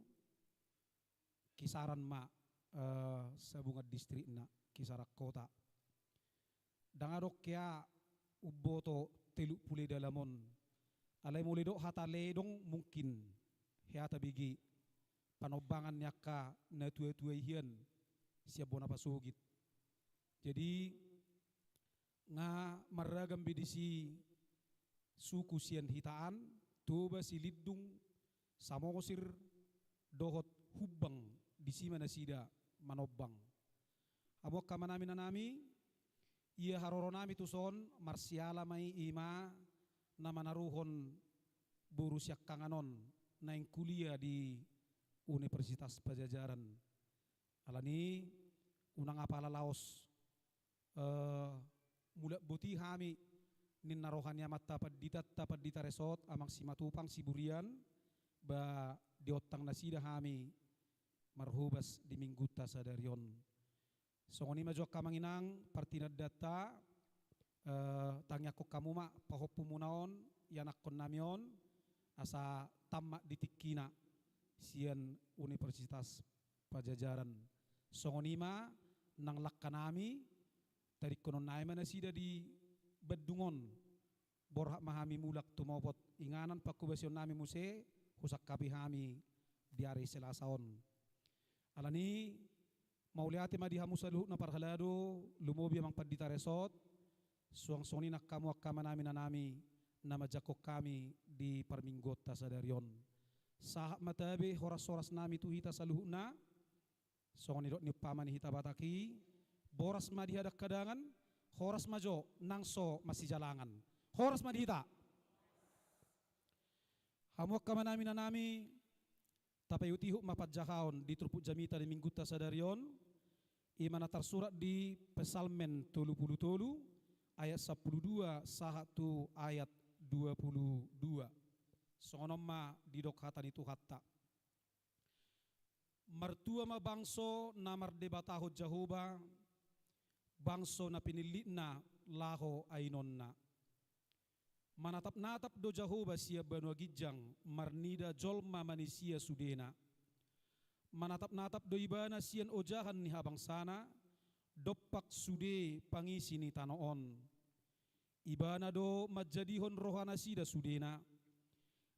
kisaran ma, eh, Sabungan distrikna, kisaran kota. Ndang adong hea umboto Teluk Pule Dalam on. Alai molo didok hata ledong mungkin hea tabege panombangan ni angka natuatua i hian sian bona pasogit. Jadi, nga marragam be disi suku sian hitaan, Toba, Silindung, Samosir, dohot Humbang, disi ma nasida manombang. Hamu angka amanami, inanami, ia haroronami tuson marsiala ma i, i ma na manaruhon boru siangkangan on naeng kuliah di Universitas Pajajaran. Alani unang apala laos, eh, mulak boti hami, ninna roha ni amanta panditanta, Pandita Resort, Amang Simatupang Siburian, ba diontang nasida hami marhobas di Minggunta sadari on. Songon i ma jo angka amang inang partinandanta, eh, tangiangkon hamu ma pahompumuna on, ianakkonnami on, asa tammat di tingkina sian Universitas Pajajaran. Songon i ma nang langkanami, tadingkononnami ma nasida di Bandung on. Borhat ma hami mulak tumopot, inganan pangkobasionnami muse husangkapi hami di ari Selasa on. Alani, mauliate ma di hamu saluhutna parhalado, lumobi Amang Pandita Resort, suang songon i nang hamu angka amanami, inanami, na manjangkon hami di parmingguonta sadari on. Sahat ma tabe horashorasnami tu hita saluhutna, songon nidok ni umpama ni hita Batak i, boras ma di hadanghadangan, horas ma jo nang so masijalangan. Horas ma di hita. Hamu angka amanami, inanami, tapaihutihut ma panjahaon di turpuk jamita di Minggunta sadari on, i ma na tarsurat di Psalmen tolu pulu tolu, ayat sampulu dua sahat tu ayat dua pulu dua. Songon on ma didok hata ni Tuhanta. Martua ma bangso na mardebatahon Jahowa, bangso na pinillitna laho ainonna. Manatapnatap do Jahowa sian banua ginjang, marnida jolma manisia sudena. Manatapnatap do Ibana sian ojahan ni habangsana, dompak sude pangisi ni tano on. Ibana do manjadihon rohanasida sudena.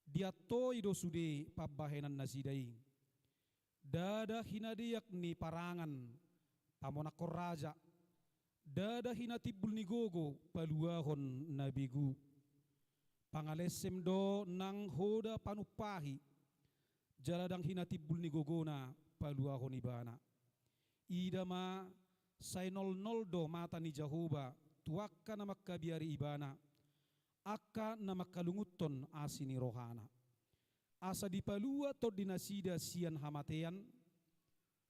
Diantoi do sude pambahenannasida i. Ndada hinadeak ni parangan pamonangkon raja, ndada hinatimbul ni gogo paluahon na begu. Pangalesem do nang hoda panumpahi, jala ndang hinatimbul ni gogona paluahon ibana. Ida ma, sai nolnol do mata ni Jahowa tu angka na mangkabiari ibana, angka na mangkalungunhon asi ni rohana. Asa dipalua tondi nasida sian hamatean,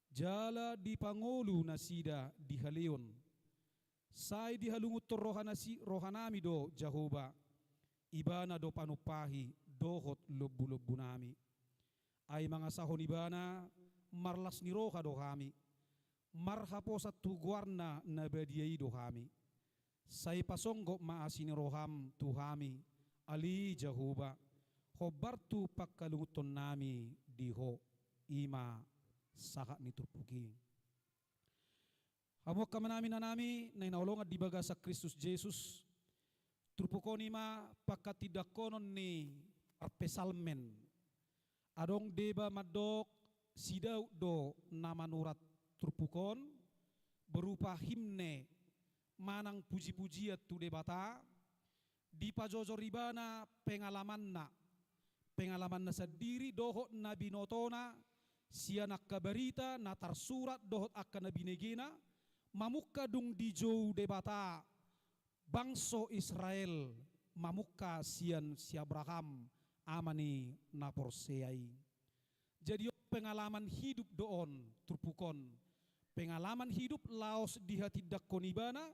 jala dipangolu nasida di haleon. Sai dihalungunhon roha nasi-, rohanami do Jahowa, ibana do panumpahi dohot lombulombunami. Ai mangasahon ibana, marlas ni roha do hami, marhaposan tu goarna na badia i do hami. Sai pasonggot ma asi ni roham tu hami, ale Jahowa, hombar tu pangkalungunhonnami di Ho, i ma sahat ni turpuk i. Hamu angka amanami, inanami na hinaholongan di bagasan Kristus Jesus, turpuk on i ma pangkatindangkonon ni parpsalmen. Adong deba mandok si Daud do na manurat turpuk on, berupa himne manang pujipujian tu Debata, dipajojor ibana pengalamanna, pengalamanna sandiri dohot na binotona sian angka barita na tarsurat dohot angka na binegena, mamungka dung dijou Debata bangso Israel, mamungka sian si Abraham, ama ni na porsea i. Jadi on pengalaman hidup do on, turpuk on. Pengalaman hidup laos dihatindangkon ibana,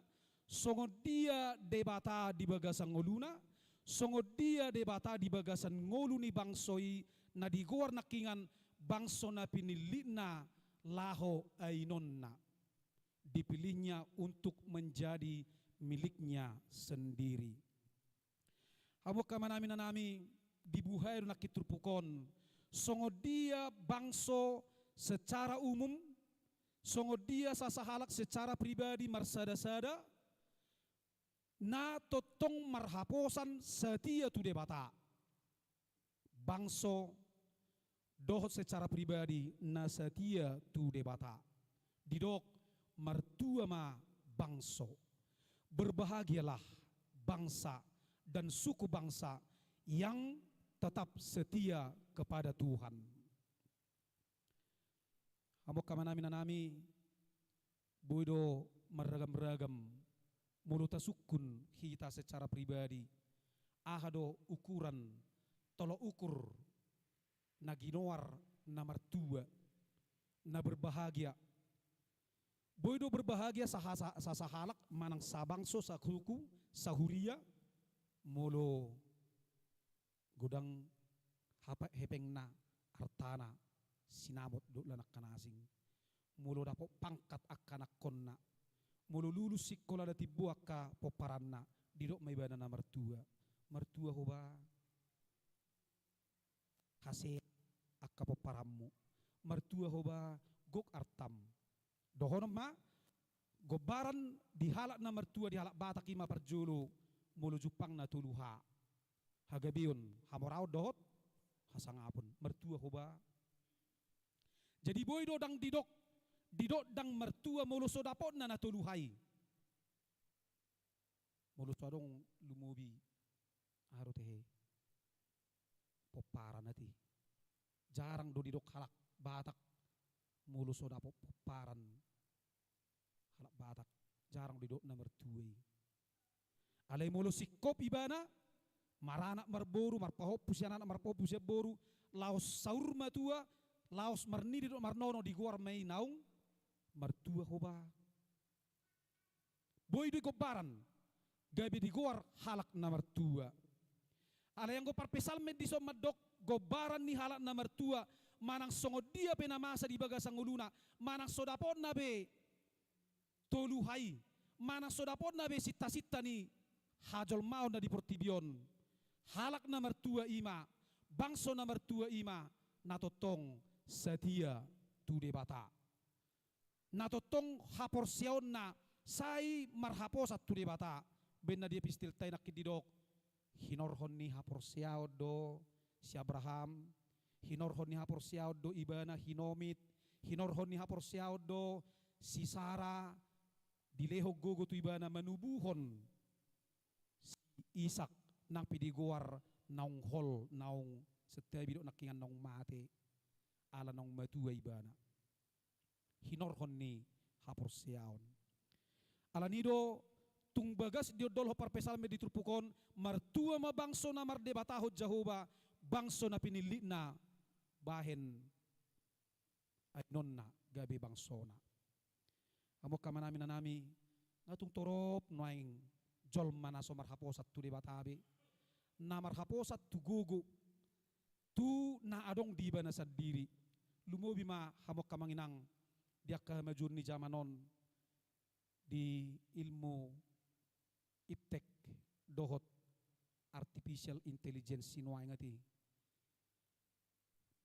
songon dia Debata di bagasan ngoluna, songon dia Debata di bagasan ngolu ni bangso i na digoar nangkiningan bangso na pinillitna laho ainonna. Dipilihnya untuk menjadi miliknya sendiri. Hamu angka amanami, inanami, dibuhai do nangkin turpuk on songon dia bangso secara umum, songon dia sasahalak secara pribadi marsadasada, na tongtong marhaposan satia tu Debata. Bangso dohot secara pribadi na satia tu Debata. Didok, martua ma bangso. Berbahagialah bangsa dan suku bangsa yang tetap setia kepada Tuhan. Hamu angka amanami, inanami, boi do marragam-ragam molo tasungkun hita secara pribadi, aha do ukuran, tolok ukur na ginoar na martua, na berbahagia. Boi do berbahagia saha-, sa-, sasahalak manang sabangso, sasuku, sahuria, molo godang hapa-, hepengna, artana, sinamot dohot lan angka na asing. Molo dapot pangkat angka anakkonna, molo lulus sikola na timbo angka pomparanna, didok ma ibana na martua. Martua ho ba, hasea angka pomparanmu. Martua ho ba, gok artam. Dohonon ma, gombaran di halak na martua di halak Batak i ma parjolo, molo jumpang na tolu ha. Hagabeon, hamoraon dohot hasangapon, martua ho ba. Jadi boi do ndang didok, didok ndang martua molo so dapotna na tolu ha i. Molo so adong lumobi, aha do tehe, pomparan ate. Jarang do didok halak Batak molo so dapot pomparan halak Batak, jarang do didok na martua i. Alai molo singkop ibana, maranak marboru, marpahompu sian anak, marpahompu sian boru, laos saur matua, laos marnini dohot marnono, digoar ma i naung martua ho ba. Boi do i gombaran gabe digoar halak na martua. Alai anggo parpsalmen dison mandok gombaran ni halak na martua, manang songon dia pe na masa di bagasan ngoluna, manang so dapotna be tolu ha i, manang so dapotna be sinta-sinta ni hajolmaon na di portibi on. Halak na martua i ma, bangso na martua i ma, na tongtong satia tu Debata. Na tongtong haporseaonna sai marhaposan tu Debata. Baen na di epistelta i nangkin didok, hinorhon ni haporseaon do si Abraham, hinorhon ni haporseaon do ibana hinomit, Hinorhon ni haporseaon do si Sara dilehon gogo tu ibana manubuhon si Isak, nang pe digoar naung hol, naung santabi dohot nangkiningan naung mate, ala naung matua ibana. Hinorhon ni haporseaon. Alani i do tung bagas diondolhon parpsalmen di turpuk on, martua ma bangso na mardebatahon Jahowa, bangso na pinillitna bahen ainonna gabe bangsona. Hamu angka amanami, inanami, nga tung torop nuaeng jolma na so marhaposan tu Debata be, na marhaposan tu gogo, tu na adong di ibana sandiri. Lumobi ma hamu angka amang inang di angka hamajuon ni jaman on di ilmu iptek dohot artificial intelligence i nuaeng, ate.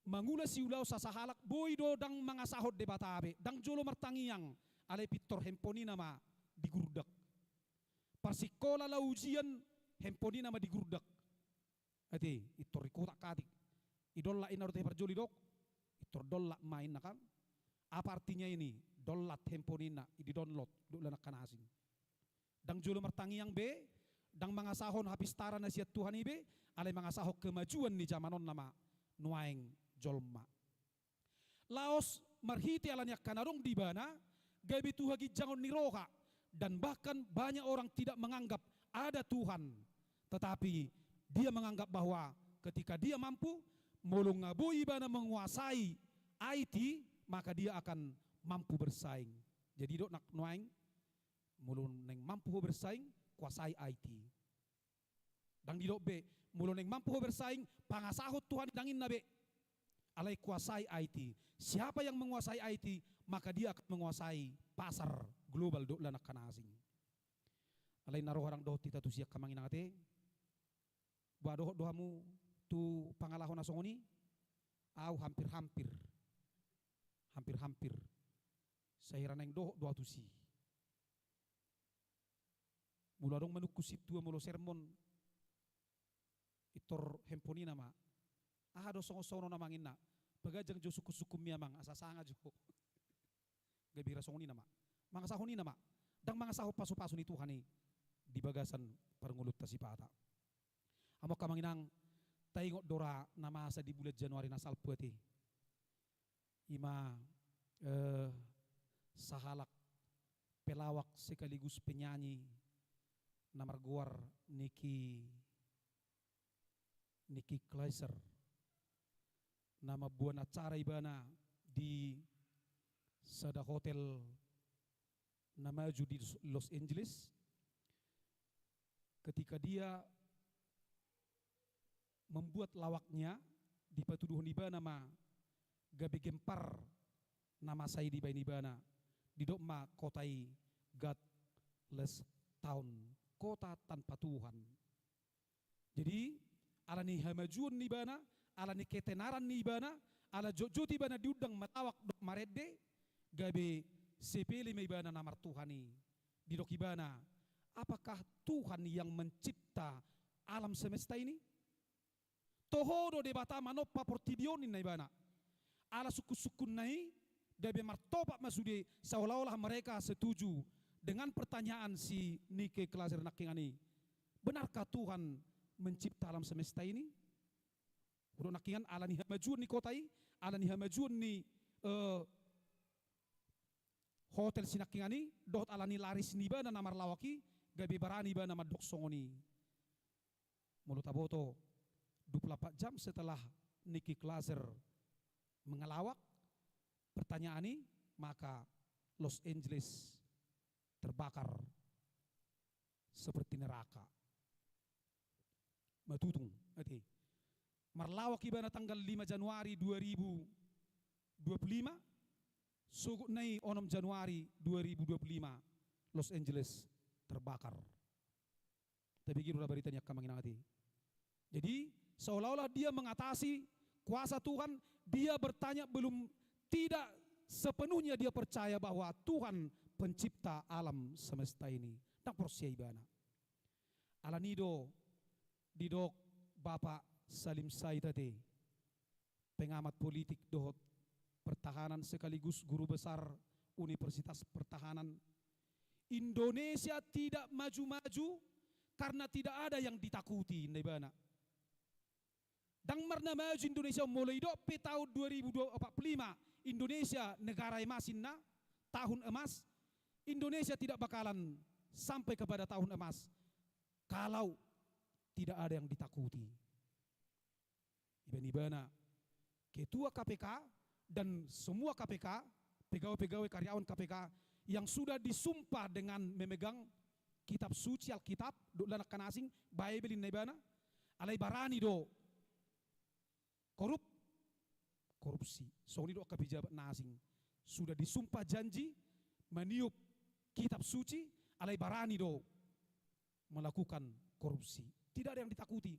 Mangula siulaon sasahalak, boi do ndang mangasahon Debata be, ndang jolo martangiang, alai pintor handphone i nama digurdak. Parsikola laho ujian, handphone i nama digurdak. Ate, pintor dikotak-katik. I download inna do tahe parjolo didok. Pintor download ma inna kan. Apa artinya ini? Download handphone inna, i di-download, dohot angka na asing. Ndang jolo martangiang be, ndang mangasahon hapistaran na sian Tuhan i be, alai mangasahon kemajuan ni jaman on nama nuaeng jolma. Laos marhite ala ni angka na adong di ibana, gabe tu haginjangon ni roha, dan bahkan banyak orang tidak menganggap ada Tuhan. Tetapi dia menganggap bahwa ketika dia mampu, molo nga boi ibana menguasai I T, maka dia akan mampu bersaing. Jadi didok nang nuaeng, molo naeng mampu ho bersaing, kuasai I T. Ndang didok be, molo naeng mampu ho bersaing, pangasahon Tuhan i, ndang inna be. Alai kuasai I T. Siapa yang menguasai I T, maka dia akan menguasai pasar global dohot angka na asing. Alai na ro hurang dohot hita tusi angka amang inang, ate. Boha, dohot do hamu tu pangalaho na songon i? Au hampir-hampir. Hampir-hampir. Sahira naeng dohot do au tusi. Molo adong manungkun sintua molo sermon, pintor handphone i nama. Aha do songon-songon on amang inna? Paganjang jo sungkun-sungkunmi amang, asa sanga jo. Gabe ra songon i nama. Mangasahon i nama. Ndang mangasahon pasu-pasu ni Tuhan i di bagasan parngoluonta sipata. Hamu angka amang inang, taingot do ra na masa di bulan Januari na salpu, ate. I ma, eh, sahalak pelawak sekaligus penyanyi na margoar Nicky, Nicky Glaser, na mamboan acara ibana di sada hotel na maju di Los Angeles. Ketika dia membuat lawaknya, dipatuduhon ibana ma gabe gempar na masa i dibaen ibana, didok ma kota i godless town, kota tanpa Tuhan. Jadi, ala ni hamajuon ni ibana, ala ni ketenaran ni ibana, ala jotjot ibana diundang malawak dohot marende, gabe sepele ma ibana na martuhan i. Didok ibana, apakah Tuhan yang mencipta alam semesta ini? Toho do Debata manompa portibi on, ninna ibana. Ala sungkun-sungkunna i, gabe martopak ma sude, seolah-olah mereka setuju dengan pertanyaan si Nicky Glaser nangkiningan i. Benarkah Tuhan mencipta alam semesta ini? Hudok nangkiningan, ala ni hamajuon ni kota i, ala ni hamajuon ni, eh, hotel si nangkiningan i, dohot ala ni laris ni ibana na marlawak i, gabe barani ibana mandok songon i. Molo taboto, dua puluh empat jam setelah Nicky Glaser mengelawak, pertanyaan i, maka Los Angeles terbakar seperti neraka. Matutung, ate. Marlawak ibana tanggal lima Januari dua ribu dua puluh lima, sogot na i onom Januari dua ribu dua puluh lima, Los Angeles terbakar. Tabege do ra barita ni angka amang inang, ate. Jadi, seolah-olah dia mengatasi kuasa Tuhan, dia bertanya, belum, tidak sepenuhnya dia percaya bahwa Tuhan pencipta alam semesta ini. Ndang porsea ibana. Alani i do didok Bapak Salim Said, ate, pengamat politik dohot Pertahanan sekaligus guru besar Universitas Pertahanan. Indonesia tidak maju-maju karena tidak ada yang ditakuti, ninna ibana. Ndang marna maju Indonesia, molo didok pe tahun dua ribu empat puluh lima Indonesia negara emas, ninna, tahun emas, Indonesia tidak bakalan sampai kepada tahun emas kalau tidak ada yang ditakuti. Ibana, ibana ketua K P K dan semua K P K, pegawai-pegawai karyawan K P K yang sudah disumpah dengan memegang kitab suci, Alkitab, dohot lan angka na asing, Bible, ninna ibana, alai barani do korup, korupsi. Songon i do angka pejabat na asing, sudah disumpah janji maniop kitab suci, alai barani do melakukan korupsi. Tidak ada yang ditakuti.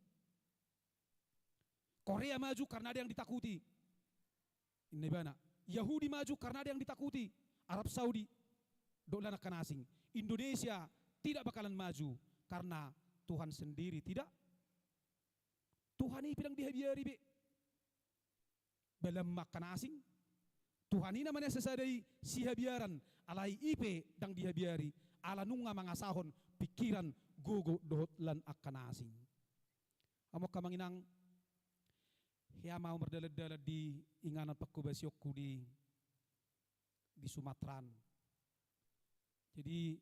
Korea maju karena ada yang ditakuti, ninna ibana. Yahudi maju karena ada yang ditakuti, Arab Saudi, dohot lan angka na asing. Indonesia tidak bakalan maju karena Tuhan sendiri tidak. Tuhan i pe ndang dihabiari be. Balamu ma angka na asing, Tuhan i nama na sasada i sihabiaran, alai i pe ndang dihabiari, ala nunga mangasahon pikiran, gogo dohot lan angka na asing. Hamu angka amang inang, hea ma ahu mardalan-dalan di inganan panghobasionku di, di Sumatera an. Jadi,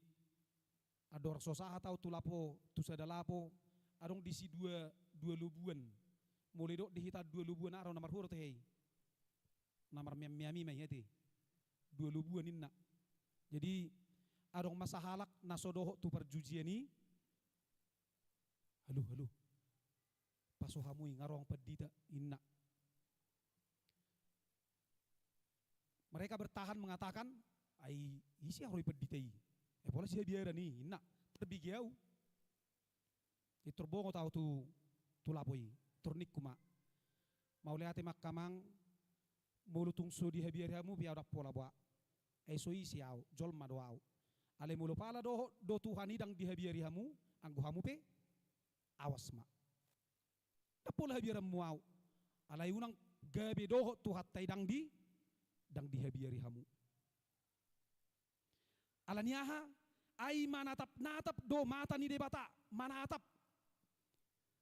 andorang so sahat ahu tu lapo, tu sada lapo, adong disi dua, dua lobuan. Molo didok di hita dua lobuan, aha do na marhua do tahe i? Na marmeam-meam i ma i, ate. Dua lobuan, ninna. Jadi, adong ma sahalak na so dohot tu parjujian i, "Alu, alu, paso hamu i, nga ro ahu pandita," ninna. Mereka bertahan mengatakan, "Ai ise ahu ro i pandita i? Ai pola sihabiaran i," ninna. Tarbege ahu. Jadi tor bongot ahu tu, tu lapo i, tor ningku ma, "Mauliate ma angka amang, molo tung so dihabiari hamu pe ahu ndang pola boha. Ai so ise ahu, jolma do ahu. Alai molo pala dohot do Tuhan i ndang dihabiari hamu, anggo hamu pe, awas ma. Ndang pola habiaranmu ahu. Alai unang gabe dohot Tuhanta i ndang di, ndang dihabiari hamu." Ala ni aha? Ai manatap-natap do mata ni Debata, manatap.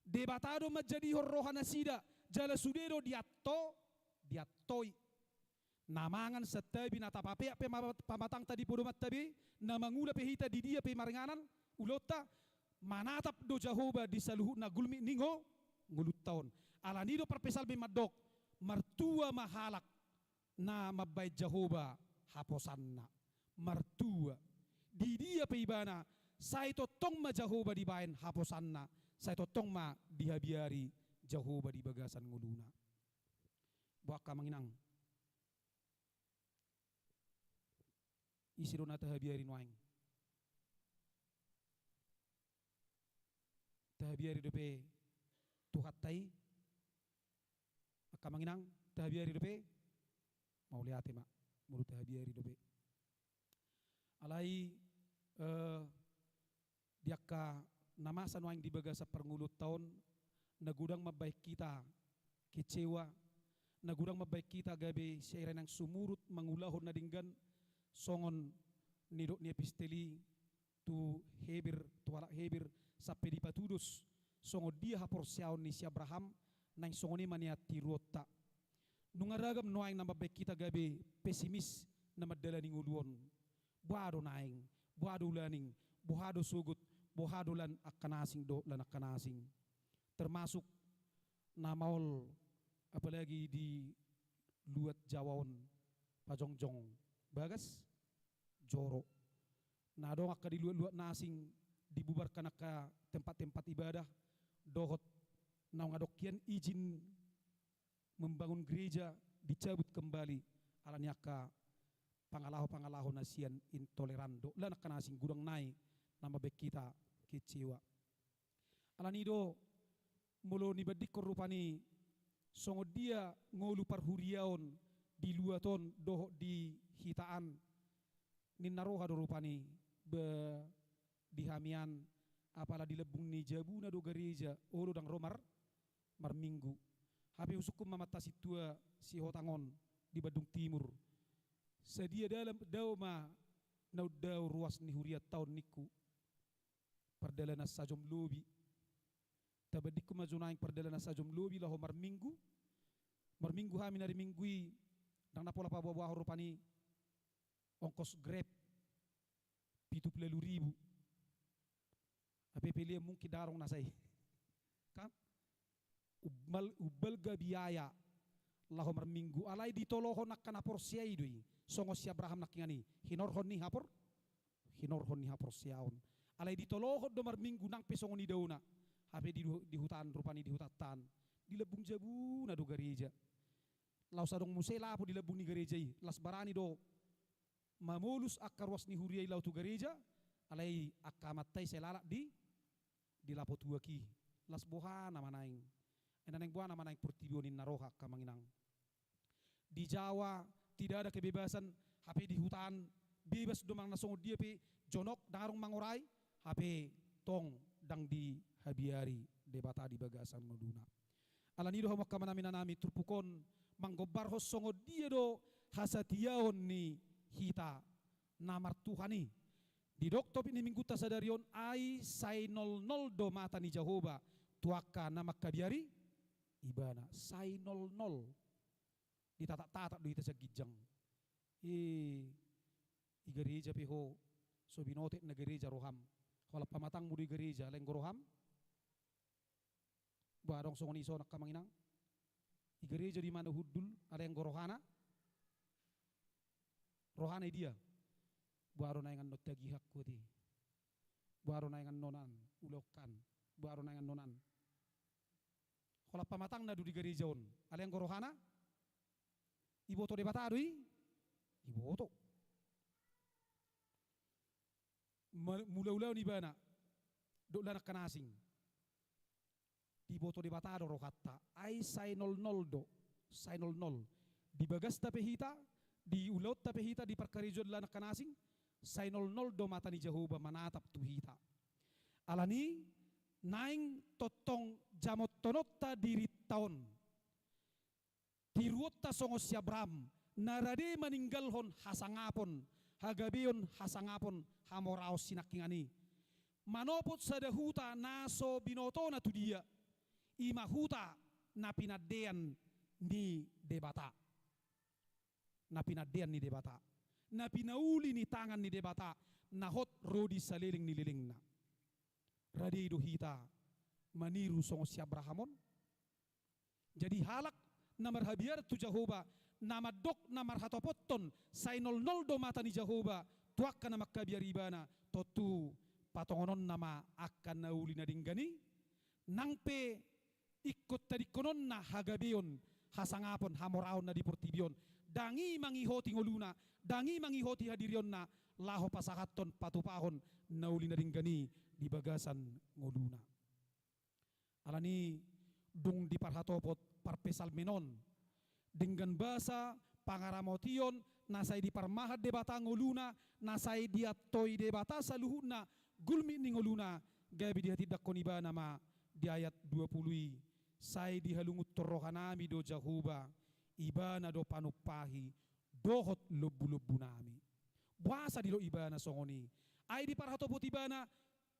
Debata do manjadihon roha nasida, jala sude do dianto, diantoi. Na mangan santabi, na tapapeak pe ma-, pamatangta di podomanta be, na mangula pe hita di dia pe maringanan ulaonta, manatap do Jahowa di saluhutna gulmit ni ngo-, ngolunta on. Ala ni do parpsalmen mandok, martua ma halak na mambahen Jahowa haposanna. Martua. Di dia pe ibana, sai tongtong ma Jahowa dibahen haposanna, sai tongtong ma dihabiari Jahowa di bagasan ngoluna. Boha angka amang inang, ise do na tahabiari nuaeng? Tahabiari dope Tuhanta i? Angka amang inang, tahabiari dope? Mauliate ma molo tahabiari dope. Alai, eh, di angka na masa nuaeng di bagasan parngoluonta on, na godang mambahen hita kecewa, na godang mambahen hita gabe sira naeng sumurut mangulahon na denggan, songon nidok ni epistel i tu Heber, tu halak Heber, sampe dipatudos songon dia haporseaon ni si Abraham, naeng songon i ma nian tiruonta. Nunga ragam nuaeng na mambahen hita gabe pesimis na mandalani ngolu on. Boha do naeng, boha do ulaning, boha do sogot, boha do lan angka na asing dohot lan angka na asing. Termasuk na maol, apalagi di luat Jawa on, pajongjong bagas joro. Na adong angka di luat-luat na asing dibubarkan angka tempat-tempat ibadah, dohot naung adong hian izin membangun gereja dicabut kembali, ala ni angka pangalaho-pangalaho na sian intoleran dohot lan angka na asing, godang nai na mambahen hita kecewa. Ala ni do, molo nibandingkon rupani songon dia ngolu parhuriaon di luat on dohot di hita an, ninna roha do rupani be di hami an, apala di lambung ni jabuna do gareja, olo ndang ro mar-, marminggu. Hape husungkun ma amanta sintua Sihotang on, di Bandung Timur. Sadia dalam dao ma na undao ruas ni hurianta on ningku. Pardalanan sajom lobi. Tabandingkon ma jo nuaeng pardalanan sajom lobi laho marminggu. Marminggu hami na di minggu i, ndang na pola paboaboahon rupani ongkos Grab pitu pulu ualu ribu. Hape pelean mungkin ndang adong na sai. Kan? Umbal, umbalga biaya laho marminggu. Alai ditolohon angka na porsea i do i. Songon si Abraham nangkiningan i. Hinorhon ni hapor, hinorhon ni haporseaon. Alai ditolohon do marminggu nang pe songon i daona. Hape di, di huta an rupani di hutanta an. Di lambung jabuna do gareja. Laos adong muse lapo di lambung ni gareja i. Las barani do mamolus angka ruas ni huria i laho tu gareja, alai angka amanta i sai lalap di, di lapo tuak i. Las boha nama naeng. Ai na naeng boha nama naeng portibi on ninna roha angka amang inang. Di Jawa tidak ada kebebasan, hape di huta an bebas do manang na songon dia pe jonok, ndang adong mangorai, hape tong ndang dihabiari Debata di bagasan ngoluna. Alani i do hamu angka amanami inanami, turpuk on manggombarhon songon dia do hasatiaon ni hita na martuhan i. Didok topik ni minggunta sadari on, ai sai nolnol do mata ni Jahowa tu angka na mangkabiari Ibana, sai nolnol. Ditatap-tatap do hita sian ginjang. I, i gareja pe ho, so binoto na gareja roham. Holan pamatangmu do i gareja, alai anggo roham? Boha adong songon i ison angka amang inang? I gareja do i ma na hundul, alai anggo rohana? Rohana i dia? Boha do naeng annon tagihanku ate? Boha do naeng annon an ulaonkan? Boha do naeng annon an? Holan pamatangna do di gareja on, alai anggo rohana? Iboto Debata do i? Iboto. Ma-, mulaulaon ibana dohot ulaon angka na asing. Diboto Debata do rohanta, ai sai nolnol do, sai nolnol. Di bagasta pe hita, di ulaonta pe hita, di parkarejoan ulaon angka na asing, sai nolnol do mata ni Jahowa manatap tu hita. Alani i naeng tongtong jamothononta dirinta on. Tiruonta songon si Abraham, na rade maninggalhon hasangapon, hagabeon, hasangapon, hamoraon sinangkingan i. Manopot sada huta na so binotona tu dia, i ma huta na pinandean ni Debata. Na pinandean ni Debata. Na pinauli ni tangan ni Debata, na hot ro di saleleng ni lelengna. Rade do hita maniru songon si Abraham on. Jadi halak na marhabiaran tu Jahowa, na mandok na marhatopothon, sai nolnol do mata ni Jahowa tu angka na mangkabiari ibana, tontu patongononna ma angka na uli na denggan i, nang pe ingkon tadingkononna hagabeon, hasangapon, hamoraon na di portibi on, ndang i mangihoti ngoluna, ndang i mangihoti hadirionna, laho pasahathon patupahon na uli na denggan i di bagasan ngoluna. Alani i dung diparhatopot parpsalmen on, denggan basa, pangaramotion, na sai diparmahan Debata ngoluna, na sai diantoi Debata saluhutna gulmit ni ngoluna, gabe dihatindanghon ibana ma di ayat dua pulu i, sai dihalungunhon rohanami do Jahowa, ibana do panumpahi dohot lombulombunami. Boasa didok ibana songon i? Ai diparhatopot ibana,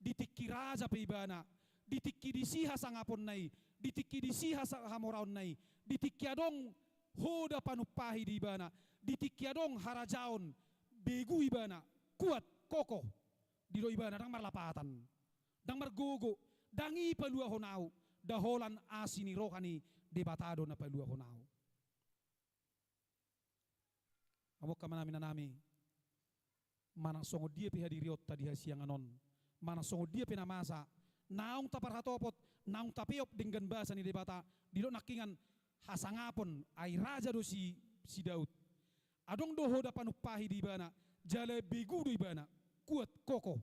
di tingki raja pe ibana, di tingki disi hasangaponna i, di tingki disi hasa-, hamoraonna i, di tingki adong hoda panumpahi di ibana, di tingki adong harajaon, begu ibana, kuat, kokoh, didok ibana, ndang marlapatan, ndang margogo, ndang i paluahon ahu, nda holan asi ni roha ni Debata do na paluahon ahu. Hamu angka amanami inanami, manang songon dia pe hadirionta di hasiangan on, manang songon dia pe na masa, naung taparhatopot, naung tapeop denggan basa ni Debata, didok nangkingan hasangapon, ai raja do si, si Daud. Adong do hoda panumpahi di ibana, jala begu do ibana, kuat, kokoh.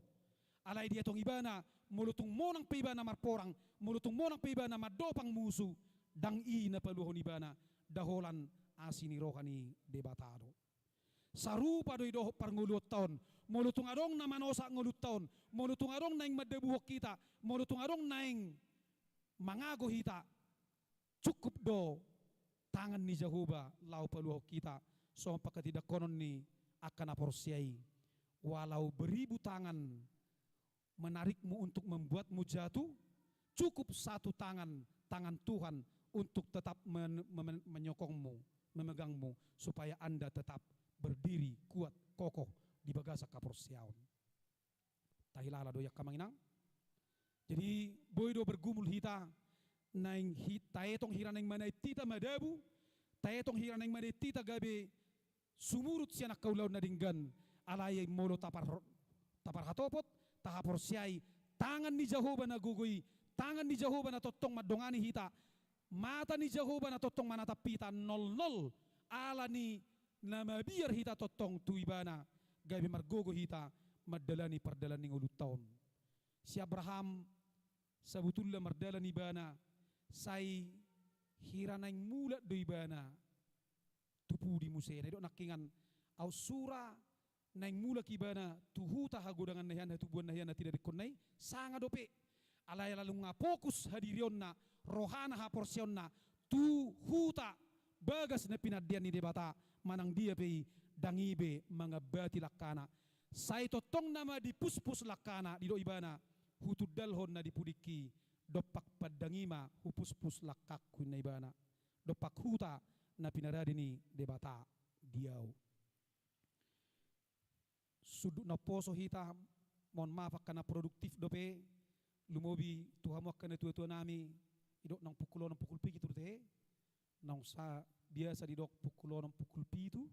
Alai dietong ibana, molo tung monang pe ibana marporang, molo tung monang pe ibana mandopang musu, ndang i na paluahon ibana, nda holan asi ni roha ni Debata do. Sarupa do i dohot parngoluonta on, molo tung adong na manosak ngolunta on, molo tung adong naeng mandabuhon hita, molo tung adong naeng mangago hita, cukup do tangan ni Jahowa laho paluahon hita, songon panghatindanghonon ni angka na porsea i. Walau beribu tangan menarikmu untuk membuatmu jatuh, cukup satu tangan, tangan Tuhan, untuk tetap men-, men-, menyokongmu, memegangmu, supaya Anda tetap berdiri kuat, kokoh di bagasan haporseaon. Tahilala do i, angka amang inang. Jadi, boi do bergumul hita, naeng hi-, taetong hira naeng manaek hita madabu, taetong hira naeng manaek hita gabe sumurut sian angka ulaon na denggan, alai molo tapar-, taparhatopot, tahaporseai, tangan ni Jahowa na gogo i, tangan ni Jahowa na tongtong mandongani hita, mata ni Jahowa na tongtong manatap hita, nol nol, ala ni na mabiar hita tongtong tu ibana, gabe margogo hita mandalani pardalan ni ngolunta on. Si Abraham, sabotulna mardalan ibana, sai hira naeng mulak do ibana tu pudi muse. Na didok nangkiningan, aut sura naeng mulak ibana tu huta hagodanganna hian, hatubuanna hian, na tinadingkonna i, sanga dope. Alai ala nunga fokus hadirionna, rohana, haporseaonna tu huta bagas na pinandean ni Debata, manang dia pe i, ndang i be mangambati langkana. Sai tongtong nama dipuspus langkana, didok ibana, hutundalhon na di pudingki, dompak pandang i ma hupuspus langkangku, ninna ibana, dompak huta na pinarade ni Debata di ahu. Sundut na umposo hita, mohon maaf angka na produktif dope, lumobi tu hamu angka na tuatua nami, didok naung pukul onom pukul pitu do tehe, naung sa biasa didok pukul onom pukul pitu,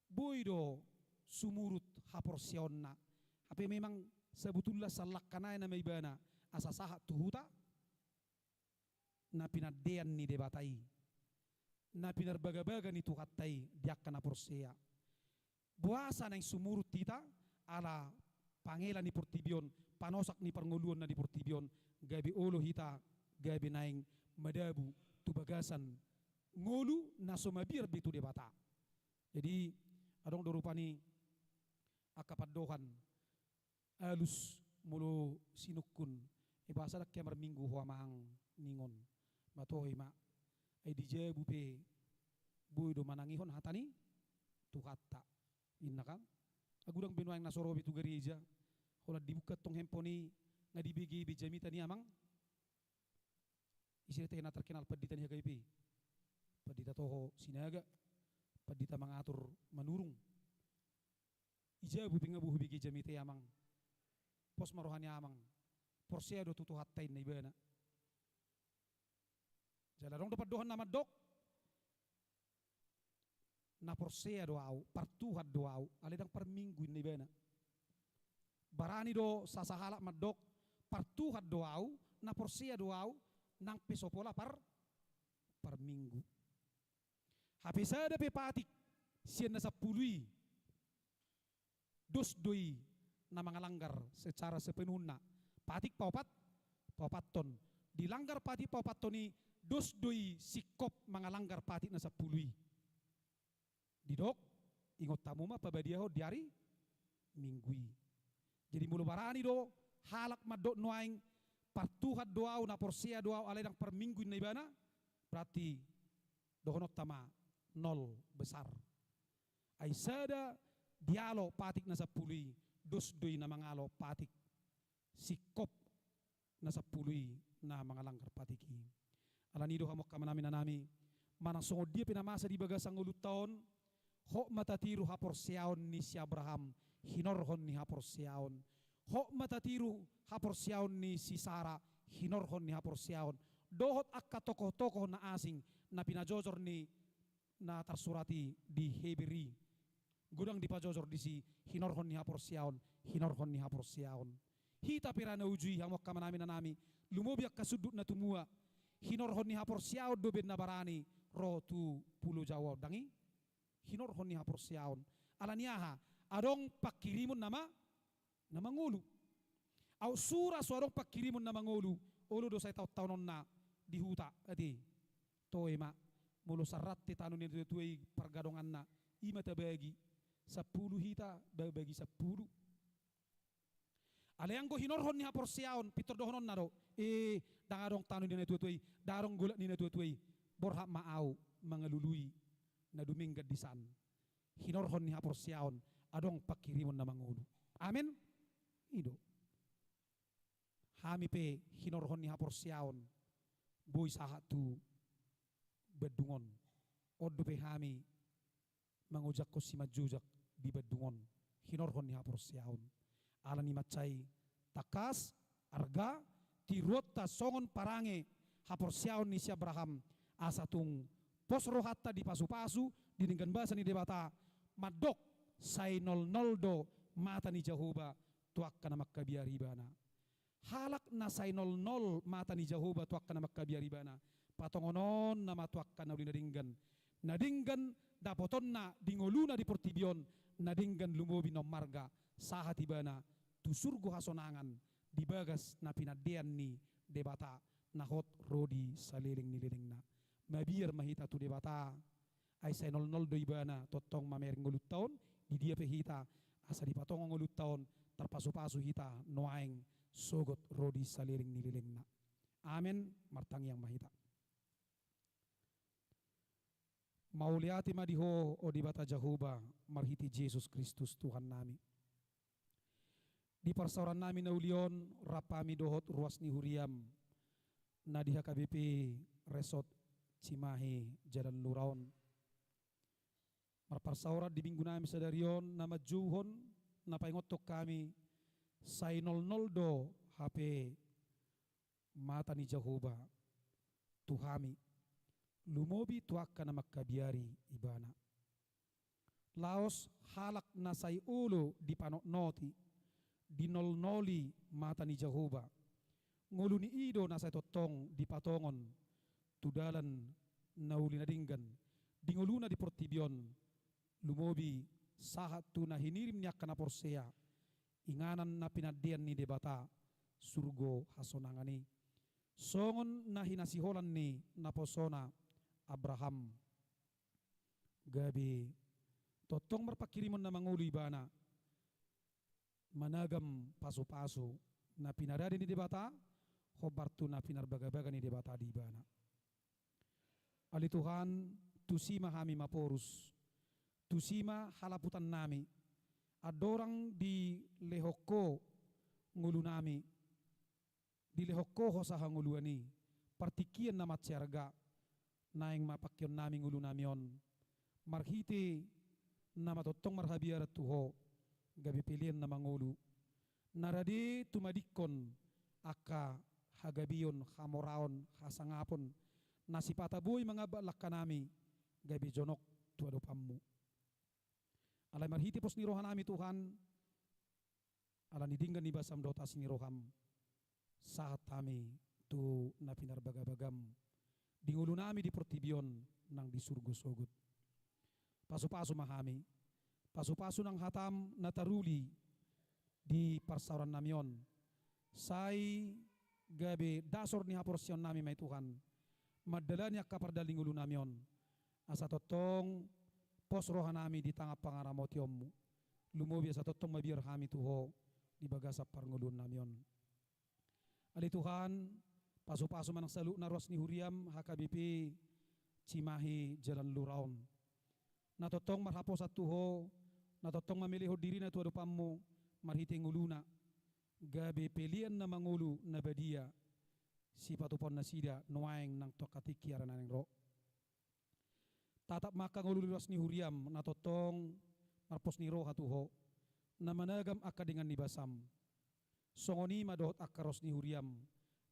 boi do sumurut haporseaonna. Hape memang sabotulna sallangka nai nama ibana, asa sahat tu huta na pinandean ni Debata i, na pinarbagabaga ni Tuhanta i di angka na porsea. Boasa naeng sumurut hita? Ala pangela ni portibi on, panosak ni parngoluon na di portibi on, gabe olo hita, gabe naeng madabu tu bagasan ngolu na so mabiar be tu Debata. Jadi, adong do rupani angka pandohan, alus molo sinungkun, e, boasa ndang hea marminggu ho amang, ningon. Matohi ma. Ai di jabu pe boi do manangihon hata ni Tuhanta, ninna kan. Ahu ndang be nuaeng na so ro be tu gareja, holan dibuka tong handphone i, nga dibege be jamita ni amang. Ise do tehe na terkenal pandita ni H K B P? Pandita Toho Sinaga, pandita mangatur manurung. I jabu pe nga boi hubege jamita i amang. Pos ma roha ni amang. Porsea do tu Tuhanta, ninna ibana. Jala adong do pandohan na mandok, na porsea do ahu, partuhan do ahu, alai ndang parminggu, ninna ibana. Barani do sasahalak mandok, partuhan do ahu, na porsea do ahu, nang pe so pola par, parminggu. Hape sada pe patik sian na sampulu i, dos do i na mangalanggar secara sepenuhna. Patik paopat, paopathon. Dilanggar patik paopathon i, dos do i singkop mangalanggar patik na sampulu i. Didok, ingot hamu ma pabadiahon di ari Minggu i. Jadi molo barani do halak mandok nuaeng, partuhan do ahu, na porsea do ahu, alai ndang parminggu, ninna ibana, berarti dohononta ma nol besar. Ai sada dialo patik na sampulu i, dos do i na mangalo patik singkop na sampulu i na mangalanggar patik i. Alani i do hamu angka amanami, inanami, manang songon dia pe na masa di bagasan ngolunta on, hot ma tatiru haporseaon ni si Abraham, hinorhon ni haporseaon. Hot ma tatiru haporseaon ni si Sara, hinorhon ni haporseaon. Dohot angka tokoh-tokoh na asing, na pinajojor ni na tarsurat i di Heber i. Godang dipajojor disi, hinorhon ni haporseaon, hinorhon ni haporseaon. Hita pe ra na uju i, hamu angka amanami, inanami, lumobi angka sundut na tumua, hinorhon ni haporseaon do umbahen na barani ro tu Pulo Jawa on, ndang i? Hinorhon ni haporseaon. Alani aha? Adong pangkirimon nama na mangolu. Aut sura so adong pangkirimon na mangolu, olo do sai taon-taononna di huta, ate. Toe ma, molo sarrate tano ni natuatua i pargadonganna, i ma tabagi, sampulu hita, ba-, bagi sampulu. Alai anggo hinorhon ni haporseaon, pintor dohononna do, e, ndang adong tano ni natuatua i, ndang adong golak ni natuatua i, borhat ma ahu, mangalului na dumenggan di san, hinorhon ni haporseaon adong pangkirimon na mangolu. Amen. I do. Hami pe hinorhon ni haporseaon boi sahat tu Bandung on. On dope hami mangojakhon simanjujak di Bandung on, hinorhon ni haporseaon. Alani mansai tangkas, arga, tiruonta songon parange haporseaon ni si Abraham, asa tung pos rohanta dipasupasu di denggan basa ni Debata, mandok sai nolnol do mata ni Jahowa tu angka na mangkabiari ibana. Halak na sai nolnol mata ni Jahowa tu angka na mangkabiari ibana, patongononna ma tu angka na uli na denggan. Na denggan dapotonna di ngoluna di portibi on, na denggan lumobi na ummarga, sahat ibana tu surgo hasonangan di bagas na pinandean ni Debata na hot ro di saleleng ni lelengna. Mabiar ma hita tu Debata, ai sai nolnol do ibana tongtong mamereng ngolunta on, di dia pe hita, asa dipatongon ngolunta on, tarpasupasu hita nuaeng sogot ro di saleleng ni lelengna. Amen. Martangiang ma hita. Mauliate ma di Ho, o Debata Jahowa, marhite Jesus Kristus Tuhannami. Di parsaorannami na uli on, rap hami dohot ruas ni huriam na di H K B P Resort Cimahi Jalan Lura on. Marparsaoran di minggunami sadari on, na manjouhon, na paingothon hami, sai nolnol do hape mata ni Jahowa tu hami, lumobi tu angka na mangkabiari ibana. Laos halak na sai olo dipanotnoti, dinolnoli mata ni Jahowa, ngoluna i do na sai tongtong dipatongon tu dalan na uli na denggan di ngoluna di portibi on, lumobi sahat tu na hinirim ni angka na porsea, inganan na pinandean ni Debata, surgo hasonangan i. Songon na hinasiholan ni naposona Abraham, gabe tongtong marpangkirimon na mangolu ibana, managam pasupasu na pinarade ni Debata, hombar tu na pinarbagabaga ni Debata di ibana. Ale Tuhan, tusi ma hami maporus, tusi ma halaputannami, andorang dilehon Ho ngolunami, dilehon Ho hosa hangoluan i, partingkian na mansai arga, naeng ma pangkionnami ngolunami on, marhite na matongtong marhabiaran tu Ho, gabe pelean na mangolu, na rade tumadingkon angka hagabeon, hamoraon, hasangapon, na sipata boi mangambat langkanami, gabe jonok tu adopanMu. Alai marhite pos ni rohanami Tuhan, ala ni denggan ni basam dohot asi ni roham, sahat hami tu na pinarbagabagam di ngolunami di portibi on nang di surgo sogot. Pasupasu ma hami, pasupasu nang hatam na taruli di parsaorannami on, sai gabe dasor ni haporseaonnami ma i Tuhan, mandalani angka pardalanan ni ngolunami on, asa tongtong pos rohanami di tangan pangaramotionMu, lumobi asa tongtong mabiar hami tu Ho di bagasan parngoluonnami on. Ale Tuhan, pasupasu ma nang saluhutna ruas ni huriam H K B P Cimahi Jalan Lura on, na tongtong marhaposan tu Ho, na tongtong mamelehon dirina tu adopanMu, marhite ngoluna, gabe pelean na mangolu na badia, sipatupaon nasida nuaeng nang tu angka tingki ari na naeng ro. Tatap ma angka ngolu di ruas ni huriam na tongtong marpos ni roha tu Ho, na managam angka denggan ni basam. Songon i ma dohot angka ruas ni huriam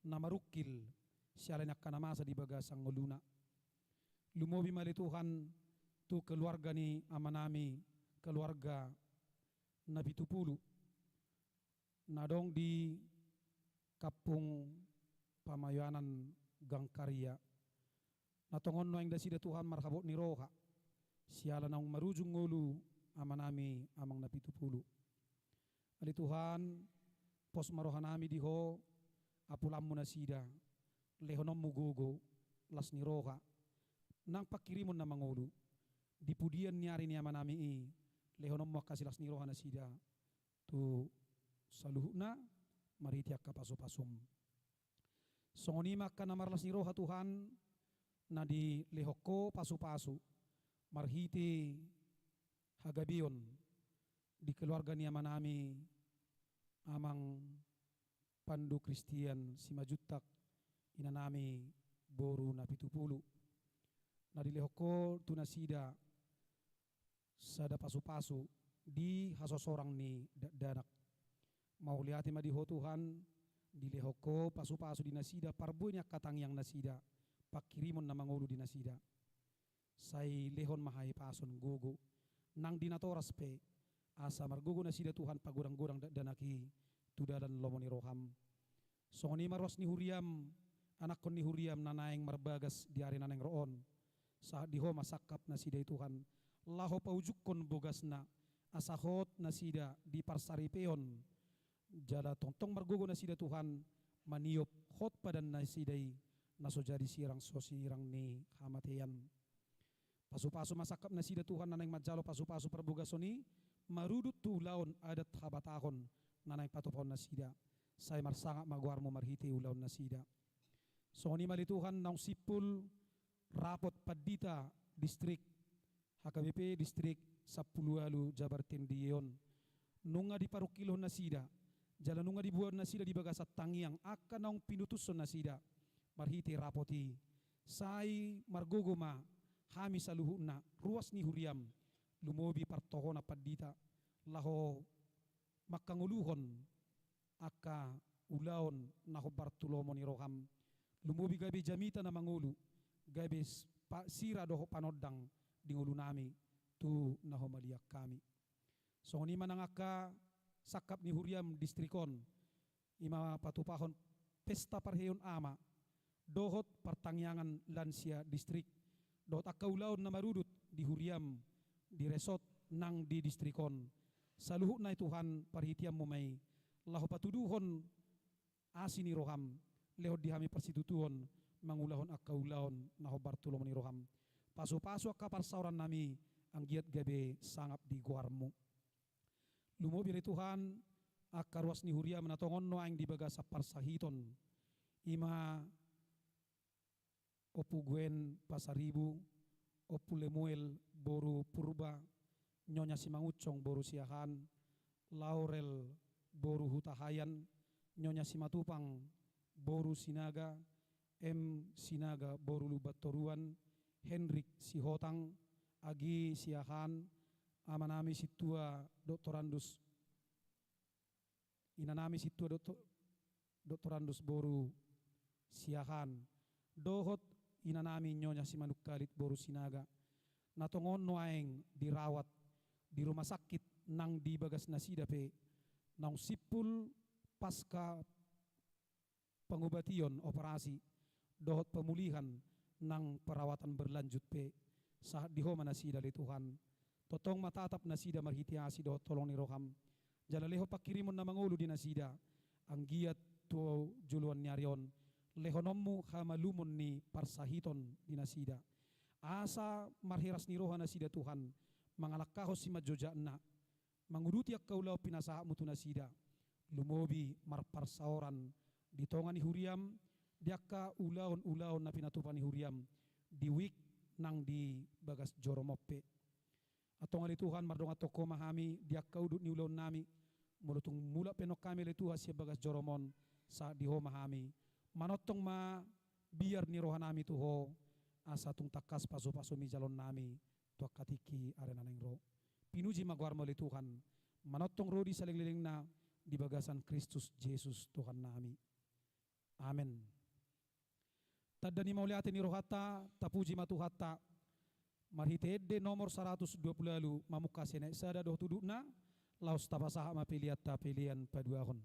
na marungkil siala ni angka na masa di bagasan ngoluna. Lumobi ma ale Tuhan tu keluarga ni amanami, keluarga Napitupulu, na adong di Kampung Pamayoanan Gang Karya. Na tongon nuaeng nasida Tuhan marhabot ni roha, siala naung marujung ngolu amanami Amang Napitupulu. Ale Tuhan, pos ma rohanami di Ho, apulanMu nasida, lehononMu gogo, las ni roha, nang pangkirimon na mangolu, di pudian ni ari ni amanami i, lehononMu angka silas ni roha nasida, tu saluhutna, marhite angka pasupasuM. Songon i ma angka na marlas ni roha Tuhan, na dilehon Ho pasu-pasu marhite hagabeon di keluarga ni amanami Amang Pandu Kristian Simanjuntak, inanami boru Napitupulu, na dilehon Ho tu nasida sada pasu-pasu di hasosorang ni dakdanak. Mauliate ma di Ho Tuhan, dilehon Ho pasu-pasu di nasida parbue ni angka tangiang nasida, pangkirimon na mangolu di nasida. Sai lehon ma hahipason, gogo nang di natoras pe, asa margogo nasida Tuhan pagodang-godang dakdanak i tu dalan lomo ni roham. Songon i ma ruas ni huriam, anakkon ni huriam na naeng marbagas di ari na naeng ro on. Sahat di Ho ma sangkap nasida i Tuhan, laho paujunghon bogasna, asa hot nasida di parsaripeon. Jala tongtong margogo nasida Tuhan, maniop hot padan nasida i, na so jadi sirang so sirang ni hamatean. Pasu-pasu ma sangkap nasida Tuhan na naeng manjalo pasu-pasu parbogason i, marudut tu ulaon adat habatahon na naeng patupahon nasida. Sai marsangap ma goarmu marhite ulaon nasida. Songon i ma ale Tuhan, naung simpul rapot pandita distrik, H K B P distrik sampulu ualu Jabar Tendion. Nunga diparungkilhon nasida, jala nunga diboan nasida di bagasan tangiang angka naung pinutushon nasida marhite rapot i. Sai margogo ma hami saluhutna ruas ni huriam, lumobi partohonan pandita, laho mangkangoluhon angka ulaon na hombar tu lomo ni roham, lumobi gabe jamita na mangolu, gabe s-, pa-, sira dohot panondang di ngolunami tu na humaliang hami. Songon i ma nang angka sangkap ni huriam distrik on, i ma patupahon pesta parheheon ama, dohot partangiangan lansia distrik, dohot angka ulaon na marudut di huriam, di resort nang di distrik on. Saluhutna i Tuhan, parhiteanmu ma i, laho patuduhon asi ni roham, lehon di hami parsitutuon mangulahon angka ulaon na hombar tu lomo ni roham. Pasu-pasu angka parsaorannami, anggiat gabe sangap di goarmu. Lumobi ale Tuhan, angka ruas ni huriam na tongon nuaeng di bagasan parsahiton. I ma Ompu Gwen Pasaribu, Ompu Lemuel boru Purba, Nyonya Simangunsong boru Siahaan, Laurel boru Hutahaean, Nyonya Simatupang boru Sinaga, M Sinaga boru Lumbantoruan, Henrik Sihotang, Agi Siahaan, amanami sintua doktorandus, inanami sintua dokto-, doktorandus boru Siahaan, dohot inanami Nyonya Simanungkalit boru Sinaga, na tongon nuaeng dirawat di rumah sakit nang di bagas nasida pe, naung simpul pasca pangobation, operasi, dohot pemulihan nang perawatan berlanjut pe, sahat di Ho ma nasida ale Tuhan. Tongtong ma tatap nasida marhite asi dohot holong ni roham. Jala lehon pangkirimon na mangolu di nasida, anggiat tu joloan ni ari on lehononmu hamalumon ni parsahiton di nasida. Asa marhiras ni roha nasida Tuhan, mangalangkahon simanjojakna, manguduti angka ulaon pinasahatmu tu nasida, lumobi marparsaoran di tonga ni huriam, di angka ulaon-ulaon na pinatupa ni huriam, di wijk nang di bagas joro on pe. Antong ale Tuhan, mardongan tongko ma hami di angka udut ni ulaonnami, molo tung mulak pe annon hami ale Tuhan sian bagas joro on, sahat di Ho ma hami. Manongtong ma biar ni rohanami tu Ho, asa tung tangkas pasu-pasumi jalonnami tu angka tingki ari na naeng ro. Pinuji ma goarmu ale Tuhan, manongtong ro di salelenglelengna di bagasan Kristus Jesus Tuhannami. Amen. Tanda ni mauliate ni rohanta, tapuji ma Tuhanta. Marhite ende nomor saratus dua pulu ualu, mamungka sian ayat sada dohot udutna, laos tapasahat ma peleanta, pelean paduahon.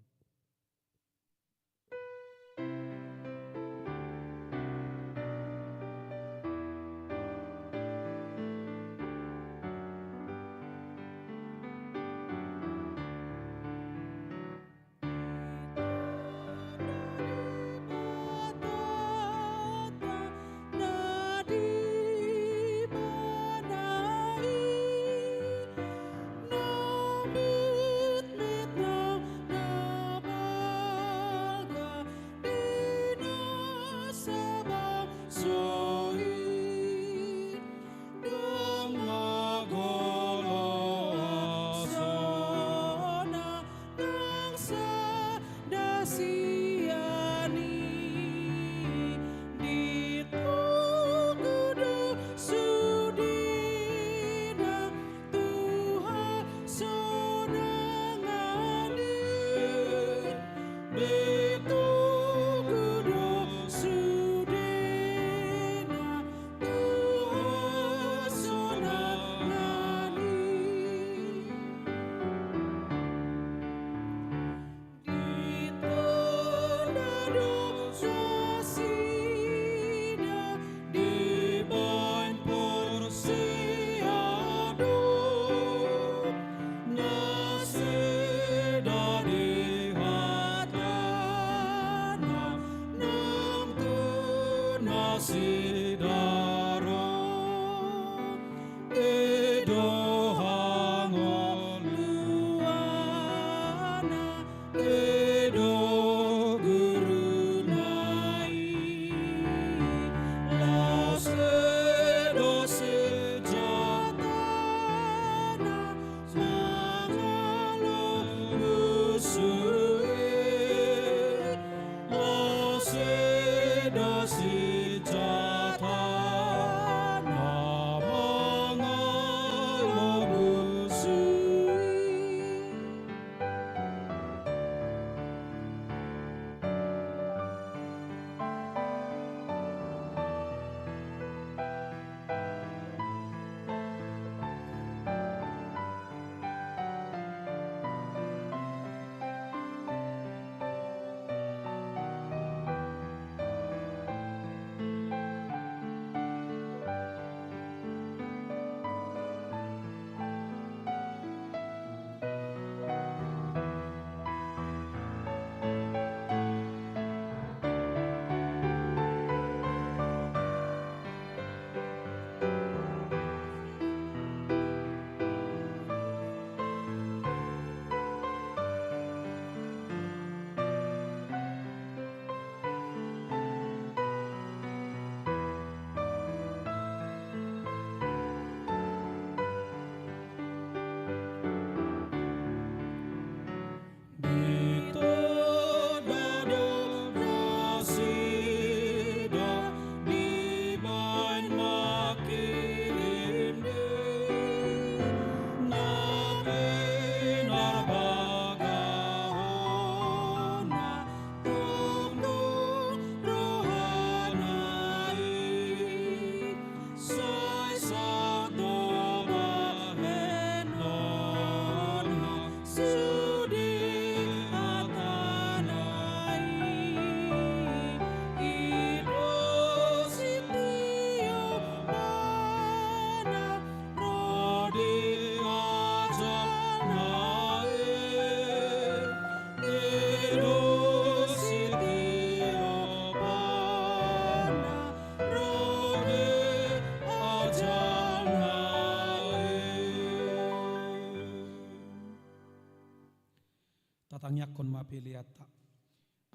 Tatangiangkon ma peleanta.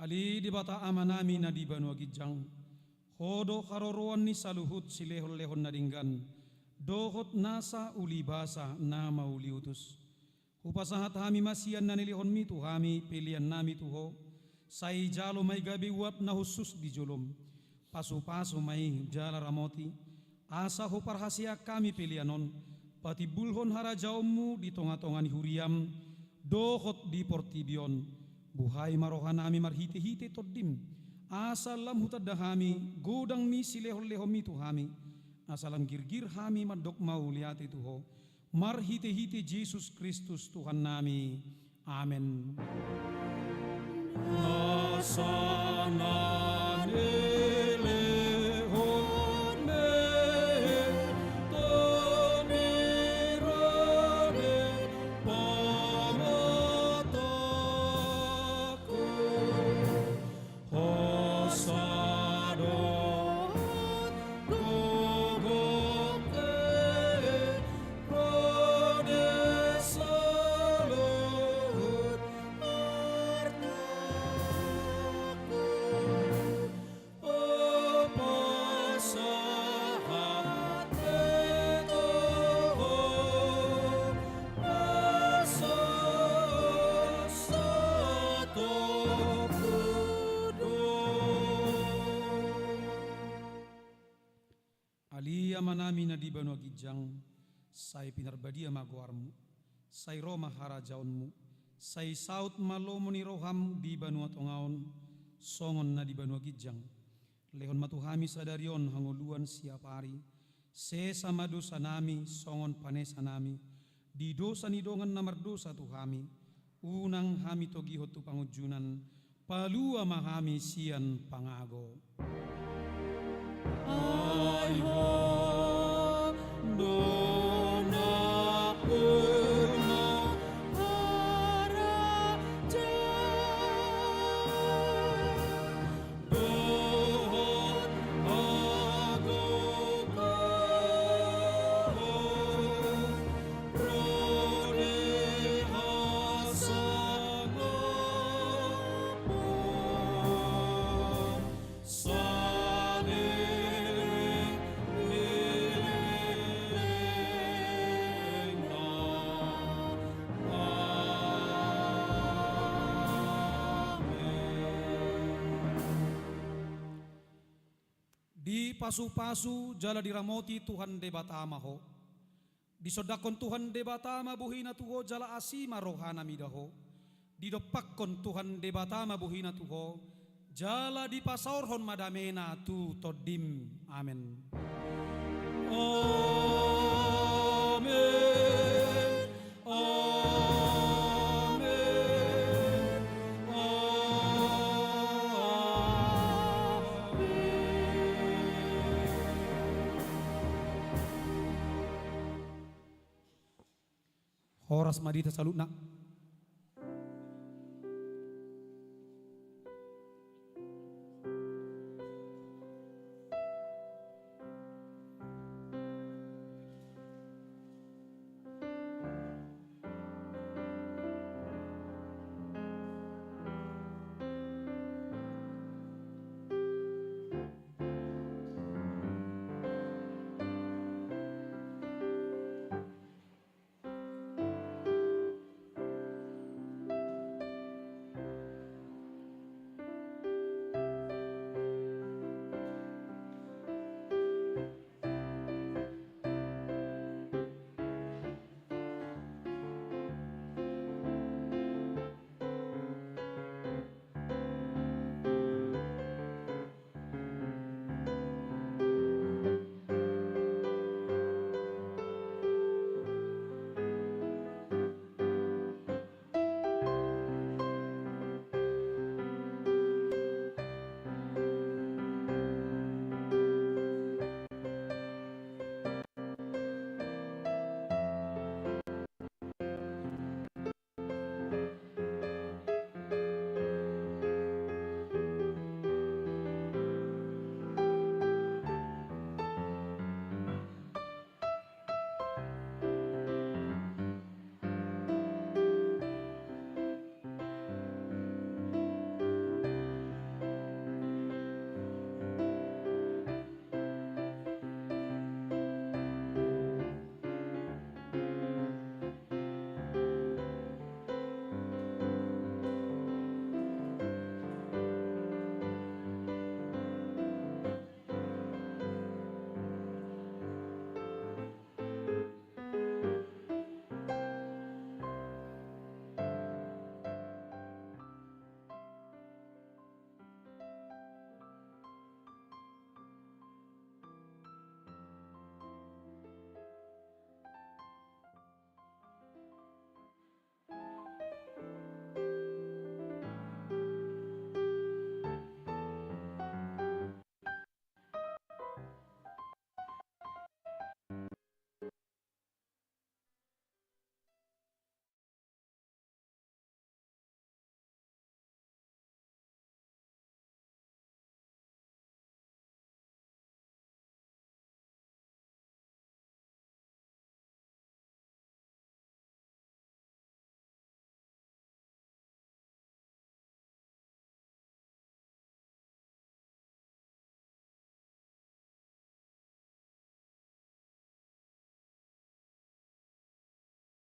Ale Debata Amanami na di banua ginjang, Ho do haroroan ni saluhut silehonlehon na denggan dohot nasa ulibasa na mauliutus. Hupasahat hami ma sian na nilehonMi tu hami peleannami tu Ho, sai jalo ma i gabe uap na hushus di jolom. Pasupasu ma i jala ramoti, asa huparhaseang hami pelean on patimbulhon harajaonMu di tongatonga ni huriaM dohot di portibi on. Buhai ma rohanami marhitehite TondiM, asa lam hutanda hami godang ni silehonlehonMi tu hami, asa lam girgir hami mandok mauliate tu Ho, marhitehite Jesus Kristus Tuhannami. Amen. Nasa na nilehon ni Tondi Rade pamatangku. Hosa dohot gogo pe ro di saluhut artaku. Hupasahat hami tu Ho, asa satongkin do. Ale Amanami na di banua ginjang, sai pinarbadia ma goarMu, sai ro ma harajaonMu, sai saut ma lomo ni rohaM di banua tonga on, songon na di banua ginjang. Lehon ma tu hami sadari on hangoluan siapari, sesa ma dosanami songon panesanami di dosa ni dongan na mardosa tu hami, unang hami togihon tu pangunjunan, palua ma hami sian pangago. Ai Ho do nampuna harajaon dohot hagogoon ro di hasangapon saleleng ni lelengna. Amen. Dipasupasu jala diramoti Tuhan Debata ma ho. Disondangkon Tuhan Debata ma bohina tu ho jala asi ma rohana mida ho. Didompakkon Tuhan Debata ma bohina tu ho, jala dipasaorhon ma damena tu tondim. Amen. Amen. Amen. Amen. Horas ma di hita saluhutna.